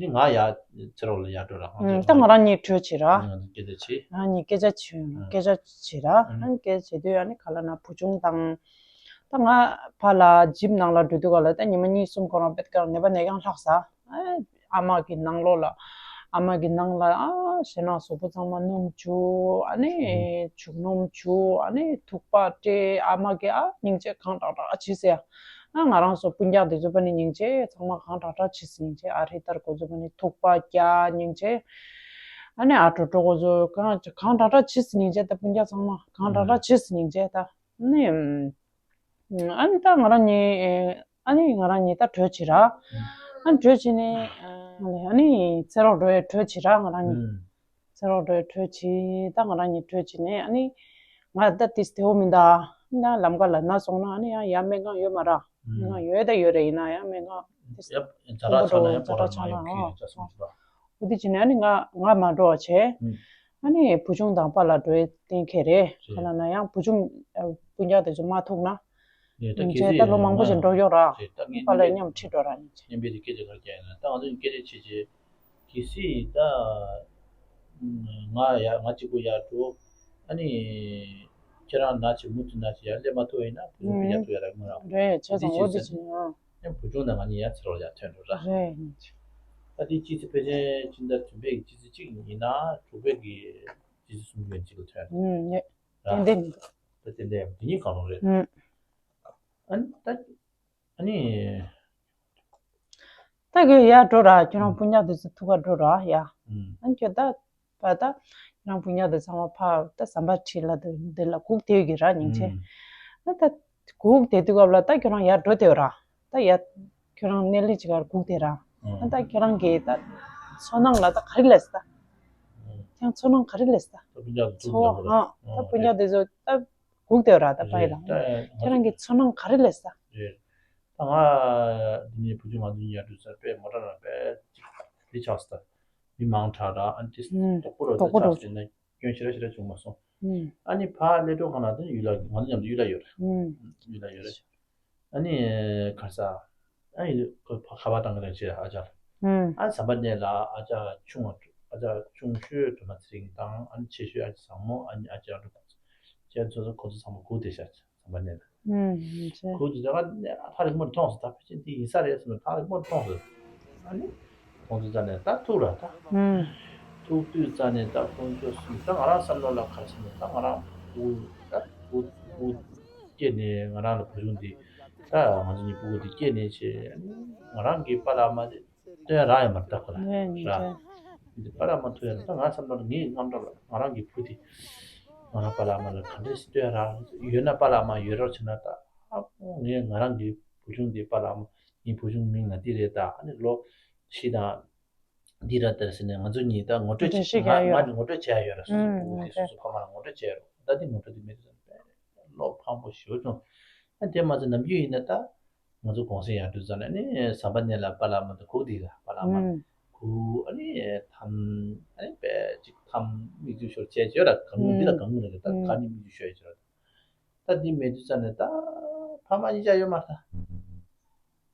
ནི་ང་ཡ་ཚེ་རོགས་ལ་ཡ་འགྲོ་ར། ཨང་ད་ང་རང་གཉིས་བྲོས་བྱེད་ར། ང་ཚོ་སྐད་ཆ་བྱེད། ང་གཉིས་སྐད་ཆ་བྱེད། ཨང་སྐད་ཆ་བྱེད་ར། ཨང་ཨང་སྐད་ཆ་བྱེད་དུས་ཨ་ནི་ག་ལ་ན་བུ་ཆུང་དང་། ད་ང་ཕ་ལ་ཇིབ་ནང་ལ་འགྲོ་དུས་ག་ལ་ད་ཉི་མ་གཉིས་གསུམ་ཁོ་རང་དཔེ་དཀར་ནད་པ་ནད་རྐྱང་ལྷག་ས། ཨ་མ་གི་ནང་ལོགས་ལ། ཨ་མ་གི་ནང་ལ་ཨ་ཞེ་ན་གཟུགས་པོ་ཚང་མ་སྣུམ་བྱུག་ཨ་ནི་བྱུག་སྣུམ་བྱུག་ཨ་ནི་ཐུག་པ་སྤྲད། ཨ་མ་གི་ཨ་སྙིང་རྗེ་གང་དྲག་དྲག་བྱེད་ཟེར་ཡ། ཨ་ང་རང་ཚོ་སྤུན་ཀྱག་དེ་ཚོ་པ་ནི་སྙིང་རྗེ་ཚང་མ་གང་དྲག་དྲག་བྱེད་ཟེར། སྙིང་རྗེ་ཨ་རི་ལྟར་གོ་ཚོ་པ་ནི་ཐུག་པ་རྒྱག་སྙིང་རྗེ། ཨ་ནི་ཨ་གྲོ་གྲོ་གོ་ཚོ་གང་གང་དྲག་དྲག་བྱེད་ཟེར་སྙིང་རྗེ། ད་སྤུན་ཀྱག་ཚང་མ་གང་དྲག་དྲག་བྱེད་ཟེར་སྙིང་རྗེ་ད་ནི། ཨ་ནི་ད་ང་རང་གཉིས། ཨ་ནི་ང་རང་གཉིས་ད་བྲོས་བྱེད་ར། ཨ་ནི་བྲོས་བྱེད་ནས། ཨ་ནི་ཚེ་རོགས་འགྲོ་ཡས་བྲོས་བྱེད་ར་ང་རང་གཉིས། ཚེ་རོགས་འགྲོ་ཡས་བྲོས་བྱེད། ད་ང་རང་གཉིས་བྲོས་བྱེད་ནས་ཨ་ནི། ང་ད་ཏིས་དེ་འོ་མི་འདའ། ད་ལམ་ཀ་ལ་ན་སོང་ན་ཨ་ནི་ཡང་ཡ་སྨན་ཁང་ཡོད་མ་ར། སྨན་ཁང་ཡོད་ད་ཡོད་རེད། ཡིན་ན་ཡང་སྨན་ཁང་ཏིས་ཡབ་ཛ་དྲག་ཆགས་ན་ཡང་པོ་ར་མ་ཡོང་གི་ཡོད་ས་སོང་ཅི་པ། འོ་དེ་བྱས་ནས་ཨ་ནི་ང་ང་མ་འགྲོ་བ་བྱས། ཨ་ནི་བུ་ཆུང་དང་པཱ་ལགས་འགྲོ་ཡས་གཏན་འཁེལ་རེད། ག་ལ་ན་ཡང་བུ་ཆུང་སྤུན་ཀྱག་དེ་ཚོ་མ་ཐུག་ན། ཡིན་ད་ལོ་མང་པོ་ཞིག་འགྲོ་ཡོད་ར། པཱ་ལགས་མཉམ་ཁྲིད་འགྲོ་ར་ཡིན་ཅེ། སྙན་པའི་དེ་སྐད་ཆ་ག་རེ་བཤད་ཡིན་ན་ད་ང་ཚོ་སྐད་ཆ་བྱེད་བྱེད། གལ་སྲིད་ད། ང་ཡ་ང་གཅིག་པུ་ཡར་འགྲོ། ཨ་ནི། ཁྱེད་རང་ན་ཆེ་མུ་མཐུད་ན་ཆེ་ཡར་སླེབས་མ་ཐུབ་ཡིན་ན་བུ་ཆུང་སྤུན་ཀྱག་ཐུག་ཡ་རག་མ་རག་རེད་བྱས་ཙང་འོ་དེ་བྱས་ན། ཡང་བུ་ཆུང་དང་ང་གཉིས་ཡང་ཚེ་རོགས་ལ་ཡར་ཐོན་འགྲོ་ར། རེད། ད་དེ་སྤྱི་ཚེས་ཕལ་ཆེར་ཕྱི་ཟླ་བདུན་པའི་གི་སྤྱི་ཚེས་གཅིག་ཡིན་ན་དྲུག་པའི་གི་སྤྱི་ཚེས་གསུམ་གྱི་གཅིག་ལ་ཐོན་ར། ཏན་ཏན་མི་འདུག་ད་ཏན་ཏན་དེ་གཉིས་གང་རུང་རེད། ཨ་ནི་ད་ཨ་ནི། ད་གི་ཡར་འགྲོ་ར། ཁྱོད་རང་སྤུན་ཀྱག་དེ་ཚོ་ཐུག་ག་འགྲོ་ར་ཡ། ཨ་ཁྱོད་ད་བ་ད་ཁྱོད་རང་སྤུན་ཀྱག་དེ་ཚང་མ་ཕ་ད་ཟམ་པ་ཁྲིད་ལ་དེ་འདི་ལ་སྒུག་བསྡད་གི་ར་ཉིན་ཆེ། ཨ་ད་སྒུག་བསྡད་དུས་སྐབས་ལ་ད་ཁྱོད་རང་ཡར་འགྲོ་བསྡད་ར། ད་ཡ་ཁྱོད་རང་སྣེ་ལེན་ཅིག་གར་སྒུག་བསྡད་ར། ཨ་ད་ཁྱོད་རང་གི་ད་ཚོར་སྣང་ལ་ད་ག་རེ་ལས་ད། ཁྱོད་རང་ཚོར་སྣང་ག་རེ་ལས་ད། ཚོར་བ་ཨ་ད་སྤུན་ཀྱག་དེ་ཚོ་ད་སྒུག་བསྡད་ར་ད་ཕ་ཡི་ལ། ཁྱོད་རང་གི་ཚོར་སྣང་ག་རེ་ལས་ད། རེད། ད་ང་འདི་ནས་བུ་ཆུང་ང་ཚོ་གཉིས་ཡར་འགྲོ་ས་དཔེ་མོ་ཊ་རང་དཔེ་ཅིག་དེ་ཆགས་སོང་ད། མི་མང་དྲགས་ར་ཨ་ནི་ཏོག་པོ་རོ་ཏོག་པོ་ཆགས་སོང་ན་སྐྱོན་ཞེ་དྲག་ཞེ་དྲག་བྱུང་མ་སོང་། ཨ་ནི་ཕ་སླེབས་འགྲོ་གང་ལ་དེ་ཡུལ་ལ་ང་ཚོ་མཉམ་དུ་ཡུལ་ལ་ཡོད་རེད། ཡུལ་ལ་ཡོད་རེད། ཨ་ནི་ག་ས་ཨ་ནི་ཁ་པར་བཏང་གི་རེད་ཅེས་ཨ་ཅག་ལ། ཨ་ཟམ་པ་ནས་ལ་ཨ་ཅག་ཆུང་བ་ཨ་ཅག་ཆུང་ཤོས་སྒྲོལ་མ་ཚེ་རིང་དང་ཨ་ནི་ཆེ་ཤོས་ཨ་ཅག་བཟང་མོ་ཨ་ནི་ཨ་ཅག་ལ་ཁོ་ཚོ་ཁོ་ཚོ་ཚང་མ་སྒུག་བསྡད་ཤག་ཟམ་པ་ནས་ལ། ཁོ་ཚོ་ད་ག་ནས་ཐག་རིང་པོ་ནས་མཐོང་སོང་། ད་ཕལ་ཆེར་འདི་ཡིན་ས་རེད་ཟེར་ནས་ཐག་རིང་པོ་ནས་མཐོང་སོང་། ཨ་ནི་ཁོང་ཚོ་རྩ་ནས་ད་ཐུག་ར་ད། ཐུག་དུས་རྩ་ནས་ད་ཁོང་ཚོ་གསུམ་ད་ང་རང་བསམ་བློ་ལ་ག་རེ་ཟེར་ན་ད་ང་རང་བུ་ད་བུ་བུ་སྐྱེས་ནས་ང་རང་ལ་བུ་ཆུང་འདི་ད་ང་ཚོ་གཉིས་སྤུ་གུ་འདི་སྐྱེས་ནས་བྱས་ཨ་ནི་ང་རང་གི་པཱ་ལགས་མ་དེ་སྟོན་རག་ཡོད་མ་རེད་ད་ཁོ་ལ་ར། འདི་པཱ་ལགས་མ་ཐུག་ཡོད་ན་ད་ང་བསམ་བློ་ལ་ངའི་རྔམ་སྐྲག་ལ་ང་རང་གི་བུ་དེ་ང་རང་པཱ་ལགས་མ་ལ་ག་འདྲས་སྟོན་རག་ཡོད་ན་པཱ་ལགས་མ་ཡོད་རོགས་བྱས་ན་ད་ཨ་ངས་ང་རང་གི་བུ་ཆུང་འདི་པཱ་ལགས་མ་ངའི་བུ་ཆུང་མིང་ལ་འདི་རེད་ད་ཨ་ནི་ལོ་བཞི་དང་འདི་ར་དེར་ཟེར་ནས་ང་ཚོ་གཉིས་ད་ངོ་སྤྲོད་ངོ་སྤྲོད་བྱེད་ང་ང་ནི་ངོ་སྤྲོད་བྱས་ཡོད་ར། སོ་སོ་བུ་དེ་སོ་སོ་ཕ་མ་ལ་ངོ་སྤྲོད་བྱས་རོགས་ད་འདི་ངོ་སྤྲོད་འདི་མེད་དུས་ཙམ་པས་བློ་ཕངས་པོ་ཞེ་པོ་བྱུང་། ཨ་དེ་མ་ཚད་ནམ་རྒྱུན་ཡིན་ན་ད་ང་ཚོ་གུང་སེང་ཡར་འགྲོ་ཙམ་ནས་ནི་ཟམ་པ་ནས་ལ་པཱ་ལགས་མ་དང་གུག་དེ་ལ་པཱ་ལགས་མ་གུག་ཨ་ནི་ཐམ་ཨ་ནི་པས་ཅིག་ཐམ་མིག་ཆུ་ཤོར་བྱས་བྱས་ར་གང་འདི་ལ་གང་འདི་ལ་ད་ག་ནི་མིག་ཆུ་ཤོར་བྱས་ར། ད་འདི་མེད་དུས་ཙམ་ནས་ད་ཕ་མ་གཉིས་ཆ་ཡོད་མ་རེད་ད།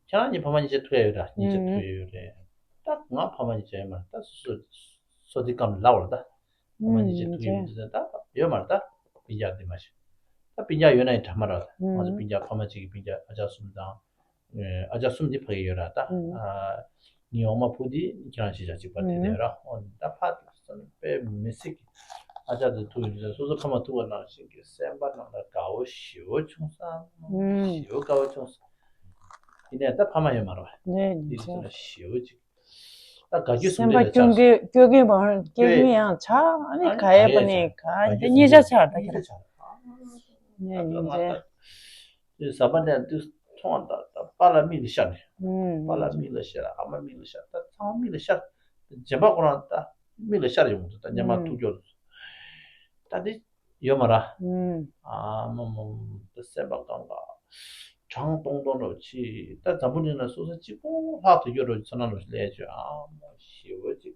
ཁྱེད་རང་གཉིས་ཕ་མ་གཉིས་ཆ་ཐུག་ཡ་ཡོད་ར་གཉིས་ཆ་ཐུག་ཡ་ཡོད་རེད། ད་ང་ཕ་མ་གཉིས་ཆ་ཡོད་མ་རེད་ད་སོ་སོ་སོ་དེ་སྐམ་ལ་བར་ད། ཕ་མ་གཉིས་ཆ་ཐུག་ཡ་ཡོད་དུས་ཙམ་ད་ཡོད་མ་རེད་ད། སྤུན་ཀྱག་འདི་མ་ཤི། ད་སྤུན་ཀྱག་ཡོད་ན་ཡང་དྲ་མ་ར་ད་ང་ཚོ་སྤུན་ཀྱག་ཕ་མ་གཅིག་གི་སྤུན་ཀྱག་ཨ་ཅག་གསུམ་དང་། ཨ་ཅག་གསུམ་དེ་ཕ་གི་ཡོད་ར་ད། ངའི་འོག་མ་བུ་དེ་ཁྱེད་རང་ཤི་ཆག་གཅིག་པ་དེ་དེ་ར་ཨོ་ད་ཕ་དེ་བསམ་པའི་མི་སྲིད་ཀྱི། ཨ་ཅག་དེ་ཐུག་ཡོང་དུས་སོ་སོ་ཕ་མ་ཐུག་པ་ནང་བཞིན་གྱི་སེམས་པ་ནང་ལ་དགའ་བོ་ཞེ་བོ་བྱུང་སོང་། ཞེ་བོ་དགའ་བོ་བྱུང་སོང་། ཡིན་ནའི་ད་ཕ་མ་ཡོད་མ་རེད་པ། དེ་ཚོ་ལ་ཞེ་བོ་ཅིག་ད་དགའ་སྐྱོ་ཟུང་སེམས་པ་འབྲེལ་ལ་སྐྱོ་ཆགས་སོང་། གི་སྐྱོ་གི་བར་སྐྱོ་གི་ཡང་ཆགས་ཨ་ནི་ག་ཡས་པ་ནི་ག་ཡས་ཆགས་གཉིས་ཆ་ཆགས་ད་གཉིས་ཆ་ཆགས། ནས་ཡིན་ཚེ། དེ་ཟམ་པ་ནས་དུས་མཐོང་བ་ད་ད་པཱ་ལགས་མིག་ལ་ཤར་ནས། པཱ་ལགས་མིག་ལ་ཤར་ཨ་མ་མིག་ལ་ཤར་ད་ཚང་མ་མིག་ལ་ཤར། རྗེན་པ་ཁོ་རང་ད་མིག་ལ་ཤར་ཡོང་གི་འདུག་ད་སྙན་མ་ཐུག་སྐྱོར་ད་འདི་ཡོད་མ་ར། ཨ་མ་མ་ད་སེམས་པ་གང་ག་གྲང་ཏོང་ཏོང་རོ་ཆི་ད་འཛམ་བུ་གླིང་ལ་སོ་སོ་གཅིག་པོ་ལྷག་ཐུག་སྐྱོར་རོ་ཚོར་སྣང་རོ་ལས་བྱོས་ཨ་མ་ཞེ་བོ་གཅིག་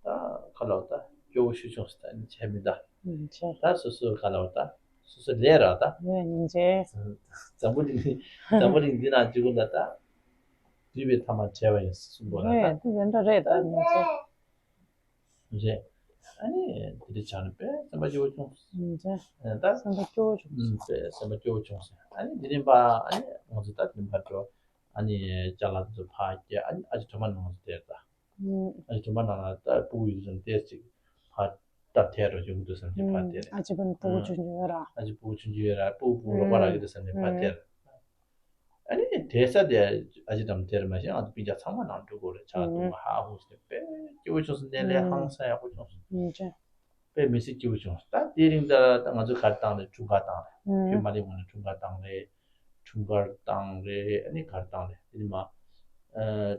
ད་ཁ་ལོ་ད་སྐྱོ་བོ་ཤུགས་ཆུང་སི་ད་ནི་བྱས་མི་ད་ད་སོ་སོ་ཁ་ལོ་ད། སོ་སོ་ལས་ར་ད། ངས་ཉིན་མཚན། འཛམ་བུ་གླིང་འཛམ་བུ་གླིང་འདི་ན་འཇུག་ལ་ད། འདུས་པའི་ཐ་མ་བྲལ་བ་ཡིན་གསུངས་པ་ལ་ད། ངས་འདི་འདྲ་རེད་ད་ཉིན་མཚན། རེད། ཨ་ནི་འདི་འདྲ་ཆགས་ནས་དཔེ་སེམས་པ་སྐྱོ་བོ་བྱུང་། ཉིན་མཚན། ད་སེམས་པ་སྐྱོ་བོ་བྱུང་། དཔེ་སེམས་པ་སྐྱོ་བོ་བྱུང་ཟེར་ཨ་ནི་འདི་རིམ་པ་ཨ་ནི་ང་ཚོ་ད་འདི་རིམ་པ་འགྲོ་ཨ་ནི་ཅ་ལག་ཚོ་ཕར་སྐྱེལ་ཨ་ནི་ཨ་ཅེ་གྲོ་མ་ནང་ཚོ་དེར་ད། ཨ་ཅེ་གྲོ་མ་ནང་ལ་ད་སྤུ་གུ་ཡོད་ཙང་དེར་ཅིག་ཕར། སྟབས་བདེ་རུ་ཡོང་དུས་བསམ་གྱི་ཕར་དེ་རེད། ཨ་ཅེ་ཕུ་ནི་སྤུ་གུ་ཆུང་ཆུང་ཡོད་ར། ཨ་ཅེ་སྤུ་གུ་ཆུང་ཆུང་ཡོད་ར་སྤུ་གུ་སྤུ་གུ་རོགས་པ་རག་གི་འདུག་བསམ་ནས་ཕར་དེར། ཨ་ནི་དེ་ས་དེ་ཨ་ཅེ་དམ་དེར་མ་ཤེས་ང་ཚོ་སྤུན་ཀྱག་ཚང་མ་ནང་འགྲོ་དགོས་རེད་ཆགས་འདུག་མ་ཧ་ཧུ་ཟེར་དཔེ་སྐྱིད་པོ་བྱུང་སོང་གནས་ལས་ཧང་སང་ཡག་པོ་བྱུང་སོང་། དཔེ་མི་སྲིད་སྐྱིད་པོ་བྱུང་སོང་ད་དེ་རིང་ད་ད་ང་ཚོ་གར་བཏང་རེད་འཁྲུངས་སྐར་བཏང་རེད་ཁྱོད་མ་ལེགས་ངོ་ནས་འཁྲུངས་སྐར་བཏང་རེད། འཁྲུངས་སྐར་བཏང་རེད་ཨ་ནི་གར་བཏང་རེད་དེ་ནི་མ།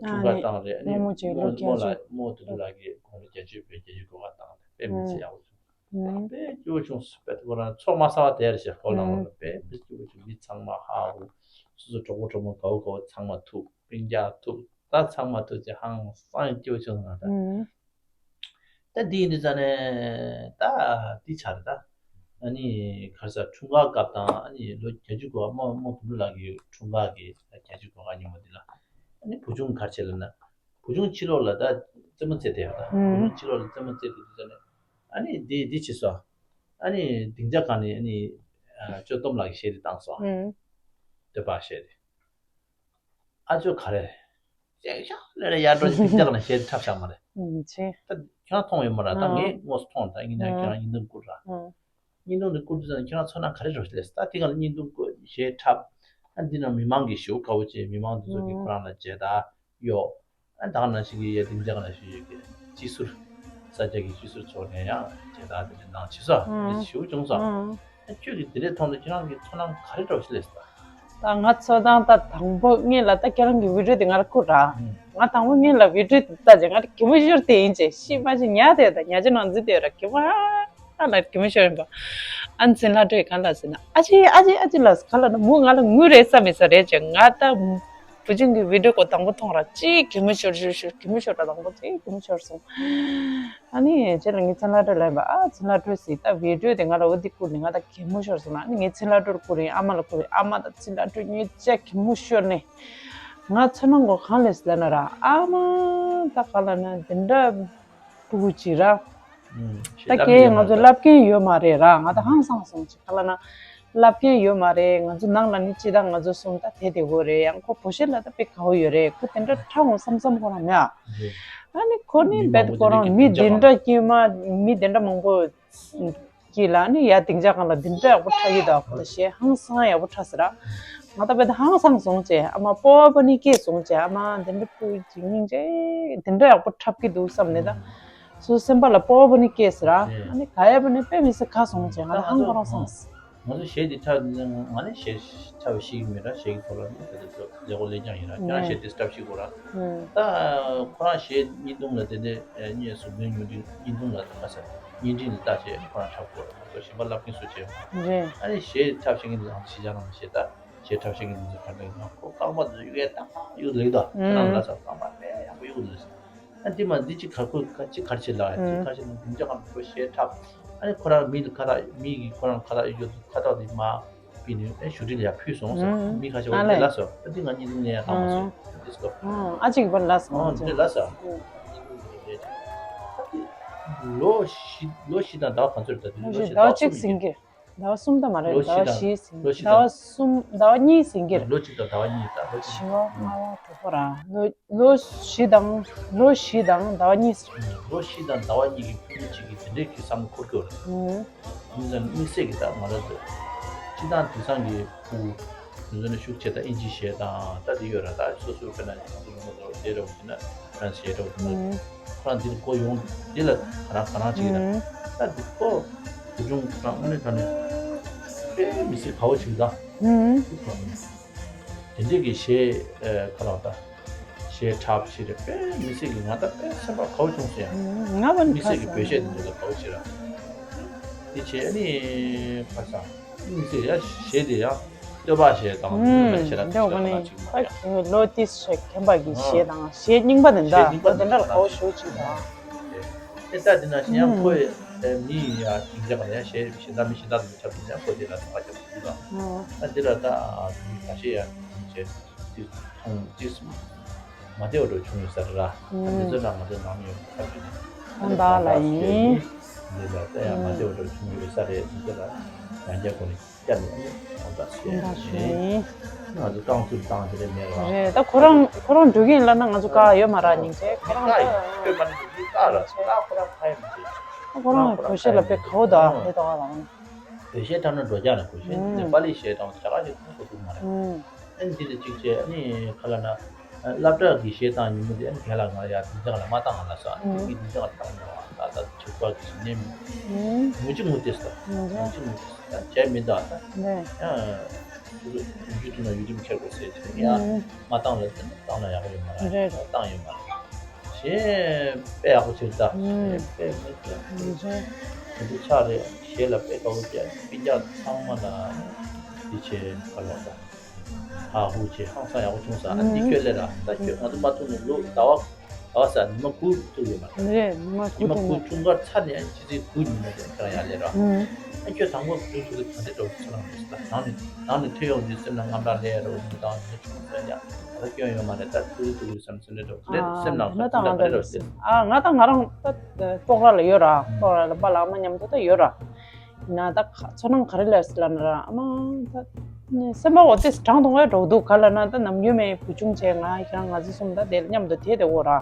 འཁྲུངས་སྐར་བཏང་རེད་ཨ་ནི་རྨོ་མོ་ཆེ་ལོ་རྨོ་ལ་བརྒྱད་ཅུ་རྨོ་དུ་དུ་ལགས་ཀྱིས་དགུང་ལོ་བརྒྱད་ཅུ་བའི་བརྒྱད་ཅུ་གོ་སྐབས་བཏང་རེད་དཔེ་མི་ཚེ་ཡག་པོ་བྱུང་། དཔེ་སྐྱིད་པོ་བྱུང་སོང་དཔེ་དེ་ཁོ་རང་ཚོགས་མ་ཟ་བ་དེར་ཞེས་ཧོ་ལང་ལ་དཔེ་དཔེ་སྐྱིད་པོ་བྱུང་མི་ཚང་མ་ཧ་ཧུ། སོ་སོ་གྲོགས་པོ་གྲོགས་མོ་དགའ་བོ་དགའ་བོ་ཚང་མ་ཐུག་སྤུན་ཀྱག་ཐུག་ད་ཚང་མ་ཐུག་ཅེས་ཧང་སང་སྐྱིད་པོ་བྱུང་སོང་ད། ད་འདི་ཡིན་དུས་ཙང་ནས་ད་འདི་ཆགས་རེད་ད། ཨ་ནི་ག་རེ་ཟེར་འཁྲུངས་སྐར་སྐབས་དང་ཨ་ནི་ལོ་བརྒྱད་ཅུ་གོ་རྨོ་རྨོ་དུ་ལུ་ལགས་ཀྱི་འཁྲུངས་སྐར་གྱི་བརྒྱད་ཅུ་གོ་སྐབས་ཉིན་མོ་འདི་ལ་ཨ་ནི་བུ་ཆུང་ག་རེ་བྱས་ལབ་ན། བུ་ཆུང་ཕྱི་ལོགས་ལ་ད་རྩེད་མོ་རྩེ་བསྡད་ཡོད་ད། བུ་ཆུང་ཕྱི་ལོགས་ལ་རྩེད་མོ་རྩེ་བསྡད་དུས་ཙང་ནས་ཨ་ནི་འདི་འདི་བྱས་སོ། ཨ་ནི་སྡིངས་ཆ་སྒང་ནས་ཨ་ནི་ཅོ་སྟོན་ལགས་ཀྱི་གཞས་དེ་བཏང་སོང་། འདོད་པ་གཞས་དེ། ཨ་ཅོ་ག་རེ། ཅེག་ཤག་ལེ་རེ་ཡར་འགྲོ་ཅིག་ཏིག་ཏག་ནས་ཞལ་འཁྲབ་བཞག་མ་རེད། ཨུམ་ཆེ། ད་ཁྱོད་རང་མཐོང་ཡོད་མ་རེད་ད་ཨ་ངས་དངོས་སུ་མཐོང་ད་ཡིན་ན་ཨ་ཁྱོད་རང་བརྙན་ཐུང་བསྐུར་ར། ཨ་བརྙན་ཐུང་དེ་བསྐུར་དུས་ཙམ་ཁྱོད་རང་ཚོར་སྣང་ག་རེ་འགྲོ་ལེ་ད་དེ་ག་ལ་བརྙན་ཐུང་བསྐུར་ཞལ་འཁྲབ། ཨ་འདི་ནང་མི་མང་གི་ཞེ་པོ་དགའ་བོ་བྱས་མི་མང་དེ་ཚོ་གིས་ཨ་ཁོ་རང་ལ་མཇལ་དར་གཡོག་ཨ་ད་ག་ནང་བཞིན་གྱི་ཡ་སྡིངས་ཆ་ག་ནང་བཞིན་ཡོད་ཀྱི་སྤྱི་ཟུར། ས་སྐྱ་གི་སྤྱི་ཟུར་ཚོགས་ནས་ཡང་དེ་དག་དེ་འདྲ་གནང་བྱས་སོ། ཨང་། དེ་ཞེ་པོ་བྱུང་སོང་། ཨང་། ཨ་ཁྱོད་ཀྱིས་དེ་འདྲས་མཐོང་དུས་ཁྱེད་རང་གི་ཚོར་སྣང་ག་རེ་འདྲ་བོ་ཞིག་སླེབས་སོང་ད། ད་ང་ཚོ་དང་ད་དང་པོ་སྔོན་ལ་ད་ཁྱེད་རང་གི་བི་ཌིའོ་དེ་ང་ལ་བསྐུར་ར། ཨང་། ང་དང་པོ་སྔོན་ལ་བི་ཌིའོ་དེ་ལྟ་རྗེས་ང་ལ་གད་མོ་ཤོར་དེ་ཡིན་ཅེས་ཤི་མ་ཤི་ཉལ་དེ་ད་ཉལ་ཆ་ནང་འཛུལ་དེ་ར་གད་མོ་ཨ། ཨ་ལ་གད་མོ་ཤོར་ཡིན་པ། ཨ་འཛིན་ལྷ་སྒྲོལ་གང་ལ་ཟེར་ན་ཨ་ཅེ་ཨ་ཅེ་ཨ་ཅེ་ལ་ག་ལ་ན་མོ་ང་ལ་ངུ་རེད་ས་མེད་ས་རེད་ཅེ་ང་ད་བུ་ཆུང་གི་བི་ཌིའོ་ཁོ་དང་པོ་མཐོང་ར་ཅི་གད་མོ་ཤོར་ཤོར་ཤོར་གད་མོ་ཤོར་ར་དང་པོ་ཅི་གད་མོ་ཤོར་སོང་། ཨ་ནི་ཅེ་ལ་ངའི་འཛིན་ལྷ་སྒྲོལ་ལ་ཡིན་པ་ཨ་འཛིན་ལྷ་སྒྲོལ་ཟེར་ད་བི་ཌིའོ་དེ་ང་ལ་འོ་དེ་བསྐུར་ནས་ང་ད་གད་མོ་ཤོར་སོང་ན་ཨ་ནི་ངའི་འཛིན་ལྷ་སྒྲོལ་བསྐུར་རིང་ཨ་མ་ལ་བསྐུར་རིང་ཨ་མ་ད་འཛིན་ལྷ་སྒྲོལ་ངའི་ཅེ་གད་མོ་ཤོར་ནས་ང་ཚོར་སྣང་གོ་གང་ལས་ལ་ན་ར་ཨ་མ་ད་ག་ལ་ན་དེ་འདྲ། ཕྲུ་གུ་གཅིག་ར། ཨུམ། ད་གས་ང་ཚོ་བསླབ་མཁན་ཡོད་མ་རེད་ར་ང་ད་ཧང་སངས་སོང་ཅིག་ག་ལ་ན། བསླབ་མཁན་ཡོད་མ་རེད་ང་ཚོ་ནང་ལ་ནི་སྤྱི་བཏང་ང་ཚོ་གསུམ་ད་དེ་དེ་གོ་རེད་ཡང་ཁོ་བོ་ཤེད་ལ་ད་དཔེ་དགའ་བོ་ཡོད་རེད་ཁོ་དེ་འདྲ་ཁྲ་འོང་བསམ་བསམ་ཁོ་རང་མེད་ཨ། ཨ་ནི་ཁོ་ནི་རྦད་དེ་ཁོ་རང་མི་དེ་འདྲ་སྐྱེས་མ་མི་དེ་འདྲ་མང་པོ། གྱིས་ལ་ནི་ཡ་སྡིངས་ཆ་སྒང་ལ་འདི་འདྲ་ཡག་པོ་འཁྲབ་ཀྱི་འདུག་ཁོ་ད་གཞས་ཧང་སང་ཡག་པོ་འཁྲབ་ཟེར་ར། ང་ད་བས་ད་ཧང་སང་སོང་ཅེ་ཨ་མ་སྤོབས་པ་ནི་སྐྱེས་སོང་ཅེ་ཨ་མ་འདི་འདྲ་ཕྲུ་གུ་ཅིག་སྙིང་རྗེ་འདི་འདྲ་ཡག་པོ་འཁྲབ་ཀྱི་འདུག་བསམ་ནས་ད། སོ་སེམས་པ་ལ་སྤོབས་པ་ནི་སྐྱེས་ཟེར་ར། ཨ་ནི་ག་ཡ་པ་ནི་དཔེ་མི་སྲིད་ཁ་སོང་ཅེ་ང་ད་ཧང་ཁོ་རང་སོང་། ང་ཚོ་གཞས་འདི་འཁྲབ་ང་ནི་གཞས་འཁྲབ་ཤེས་ཀྱི་མེད་ར་གཞས་ཀྱི་ཐོག་ལ་ནི་ད་ལྟ་ཚོ་ལས་འགོ་ལས་རྐྱང་ཡིན་ར་ཁྱོད་རང་གཞས་འདི་འཁྲབ་ཤེས་དགོས་ར། ད་ཁོ་རང་གཞས་བརྙན་ཐུང་ལ་དེ་འདྲའི་བརྙན་གཟུགས་འདོན་བརྙན་འཕྲིན་བརྙན་ཐུང་ལ་ད་ག་ས་བརྙན་འཕྲིན་ལ་ལྟ་བྱས་ཁོ་རང་འཁྲབ་དགོས་ར་ང་ཚོ་གཞན་པ་བསླབ་མཁན་སུ་བྱས་མ་རེད། ཨ་ནི་གཞས་འཁྲབ་ཤེས་མཁན་དེ་ཚོ་གཞིས་ཆགས་ནང་གཞས་ལྟ་གཞས་འཁྲབ་ཤེས་མཁན་དེ་ཚོ་ག་འདྲ་ཡིན་ན་ཁོ་རྐང་པ་དེ་ཚོ་གཡུག་ཡས་ཏག་ཏག་གཡུག་ལེགས་དོ་ཁྱོད་རང་ལ་ལ་ས་རྐང་པ་དཔེ་ཡག་པོ་གཡུག་ལེགས་སོང་། ཨ་འདི་མ་འདི་ཅིག་ག་ཁོ་ག་ཅིག་གར་བྱེད་ལ་ཨ་ཅིག་གར་བྱེད་ན་འདི་འཇོག་གམ་ཁོ་གཞས་འཁྲབ། ཨ་ནི་ཁོ་རང་མི་ལ་ཁ་ཐག་མི་གིས་ཁོ་རང་ཁ་ཐག་གཡུག་ཁ་ཐག་འདི་མ་པི་ནི་ཨེ་ཞུ་སྒྲིག་ལ་ཡ་ཕུལ་སོང་ཟེར་མི་ཁ་ཤས་ཨ་ལེ་ལ་སོ་ཨ་འདི་ང་གཉིས་འདི་ནས་ཡ་གང་མ་སོ་འདི་སྐབས་ཨ་ཅིག་བར་ལ་སོ་ཨ་འདི་ལ་སོ། ལོ་བཞི་ལོ་བཞི་དང་ཟླ་བ་ག་ཚོད་རེད་ད་འདི་ལོ་བཞི་ཟླ་བ་གཅིག་ཟིན་གི་ཟླ་བ་གསུམ་ད་མ་རེད་ལོ་ཟླ་བ་བཞི་བཞི་ཟིན་ལོ་བཞི་ཟླ་བ་དང་གསུམ་ཟླ་བ་གཉིས་ཟིན་གི་རེད། ལོ་གཅིག་དང་ཟླ་བ་གཉིས་ད་ལོ་གཅིག་བཞི་བ་ལྔ་བ་དྲུག་པ་ར་ལོ་ལོ་བཞི་དང་ལོ་བཞི་དང་ཟླ་བ་གཉིས་ཟིན། ལོ་བཞི་དང་ཟླ་བ་གཉིས་ཀྱི་ཕྲུ་གུ་གཅིག་གིས་དེ་འདྲའི་གི་བསམ་བློ་འཁོར་གྱི་ཡོད་རེད། ཨུ། དམིགས་བསལ་དམིགས་བསལ་གྱི་ད་ང་རང་ཚོ་སྤྱི་བཏང་དེང་སང་གི་ཕྲུ་གུ་དེ་ཚོ་ནི་ཤུགས་ཆེ་ད་ཨིན་ཇི་གཞས་དང་ད་དེ་ཡོད་ར་ད་སོ་སོའི་དཔེར་ན་ང་ཚོ་ལུང་པ་ཚོ་དེ་ར་བ་དེ་ན་ཧྥ་རན་སི་གཞས་འདྲ་བོ་དེ་ན་ཁོ་རང་འདི་ལ་གོ་ཡོང་འདི་ལ་ག་རང་ག་རང་བྱེད་ཀྱི་རེད། ད་འདི་ཁོ་བུ་ཆུང་ཁོ་རང་དངོས་གནས་དྲང་གནས་དཔེ་མི་སྲིད་དགའ་བོ་བྱེད་ཀྱི་ད། དེ་འདྲས་ཀྱི་གཞས་ཁ་ལག་ད་གཞས་འཁྲབ་བྱེད་རེད་དཔེ་མི་སྲིད་ཀྱི་ང་ད་དཔེ་སེམས་པ་དགའ་བོ་བྱུང་སོང་ཡ། ང་བ་ནི་དམིགས་བསལ་གྱི་བོད་གཞས་འདི་འདྲ་ལ་དགའ་བོ་བྱེད་ར། དེ་བྱས་ནི་ཁ་སང་དམིགས་བསལ་ཡ་གཞས་དེ་ཡ། སྟོད་པ་ཞེས་དང་ཨུམ། མེད་ཤེས་རབ་འདི་ཀྱི་ལ་ང་ཅིག་མ་ད་ཡ། ལོ་ཏིས་ཞེས་མཁན་པ་གི་ཨ། གཞས་དང་གཞས་རྙིང་པ་ནི་གཞས་རྙིང་པ་འདི་འདྲ་ལ་དགའ་བོ་ཞེ་ཅིག་དང་། ཨེ་ད་འདི་ན་ཤེས་ཡང་ཁོ་ཡི་མི་ཡི་ཡ་ཅིག་འཇག་ལ་ཡ་གཞས་གཞས་འདྲ་མི་གཞས་འདྲ་དང་ཆབས་ཅིག་ཡང་ཁོ་འདི་ལ་ཐོག་ཁ་ཆབས་ཅིག་དང་། ཨ་འདི་ལ་ད་ད་ཤེས་ཡ་ཅིག་ཅིག་མཐོང་ཅིག་མ་བདེ་བ་འགྲོ་བྱུང་ཡོད་ས་རེད་ར། ཨ་འདི་ཚོ་ན་ང་ཚོ་ནང་མི་ཡོད་ས་རེད། ཁོང་བདག་ལ་ཡིན། འདི་ལ་ད་ཡང་མ་བདེ་བ་འགྲོ་བྱུང་ཡོད་ས་རེད་འདི་ཚོ་ལ་ཡང་རྒྱ་གོ་ནས། བསྐྱར་ནས་ཨ་ནི་ཁོང་ད་ཞེས་ད་ཞེས་ཞེས། ང་ཚོ་རྐང་ཚུགས་བཏང་དེ་རེད་མེད་ར། རེད་ད་ཁོ་རང་ཁོ་རང་འགྲོ་གི་ཡིན་ལབ་ན་ང་ཚོ་བཀག་ཡོད་མ་ར་སྙིང་རྗེ་ཁོ་རང་ད་ཡོད་མ་རེད་མི་བཀག་ར་བཀག་ཁོ་རང་ཁ་ཡོད་མ་རེད། ཁོ་རང་བོད་གཞས་ལ་དཔེ་དགའ་བོ་ད་དེ་དོ་ག་ལ་ཨང་། བོད་གཞས་འཁྲབ་ན་འགྲོ་རྒྱག་ན་བོད་གཞས་ནེ་པ་ལི་གཞས་དང་རྒྱ་གར་གཞས་ཐུག་གོ་ཐུག་མ་རེད། ཨ་ནི་དེ་ལ་གཅིག་བྱས་ཨ་ནི་ཁ་ལ་ན། སློབ་གྲྭ་གི་གཞས་བཏང་ཉིན་མོ་དེ་ཨ་ནི་རྒན་ལགས་ང་ཡ་སྡིངས་ཆ་ལ་མ་བཏང་ང་ལ་སོ་ཨ་ནི་ངས་སྡིངས་ཆ་ལ་བཏང་མྱོང་བ་ད་ད་ཚུགས་པ་གི་ཞིག་ནས་མི་ངུ་ཅི་ངུ་དེ་སོ་ངུ་ཅི་ངུ་དེ་སོ་ད་བྱས་མི་འདུག་ད་ཡང་ཡུ་ཊུབ་ན་ཡུ་ཊུབ་ཁྱེར་དགོས་ཟེར་དེ་ཡང་མ་བཏང་ལ་དེ་ནི་བཏང་ན་ཡག་པོ་ཡོད་མ་རེད་བཏང་ཡོད་མ་རེད་གཞས་དཔེ་ཡག་པོ་བྱེད་ད་གཞས་དཔེ་མི་དཔེ་མི་དེ་ཆགས་རེད་གཞས་ལ་དཔེ་དགའ་བོ་བྱས་སྤུན་ཀྱག་ཚང་མ་ལ་འདི་བྱས་ག་ལ་ད། ཧ་ཧུ་ཆེ་ཧང་སང་ཡག་པོ་བྱུང་ས་ཨ་འདི་ཁྱོད་ལས་ར་ད་ཁྱོད་ང་ཚོ་མ་ཐུག་ནས་ལོ་ཟླ་བ་ཟླ་བ་ས་ཉི་མ་དགུ་ཐུག་ཡོད་མ་རེད། ཉི་མ་དགུ་ཐུག་ཆུང་ཀར་ཚར་ནས་ཨ་ཕྱི་ཚེས་དགུ་ཉིན་མོ་དེ་ཁྱོད་རང་ཡར་སླེབས་ར་ཨ་ཁྱོད་དང་པོ་བུ་ཆུང་ཚོ་ག་འདྲ་འགྲོ་ཚོ་རང་རེད་ད་ནང་ནས་ནང་ནས་ཐོན་ཡོང་དུས་སེམས་ལ་རྔམ་ར་ལས་ར་འུ་མི་དང་མི་ཆུང་ས་ཡ་ད་སྐྱོན་ཡོད་མ་རེད་ད་ཐུག་ཐུག་སེམས་སེམས་ནས་འགྲོ་ག་འདྲ་སེམས་ནང་ང་དང་ང་དང་ང་རང་ད་སྤོག་ར་ལ་ཡོད་ར་སྤོག་ར་ལ་པཱ་ལགས་ཨ་མ་མཉམ་དུ་ད་ཡོད་ར། ཡིན་ན་ད་ཁ་ཚོར་སྣང་ག་རེ་སླེབས་སྲིད་ལབ་ན་ར་ཨ་མ་ད་ནི་སེམས་པ་འོ་ཏོག་ཙམ་གྲང་འདུག་ག་འགྲོ་འདུག་ག་ལབ་ན་ད་ནམ་རྒྱུན་མེད་བུ་ཆུང་བྱས་ང་ཁྱེད་རང་ང་ཚོ་གསུམ་ད་དེ་མཉམ་དུ་དེད་དེ་འོ་ར་ཨ་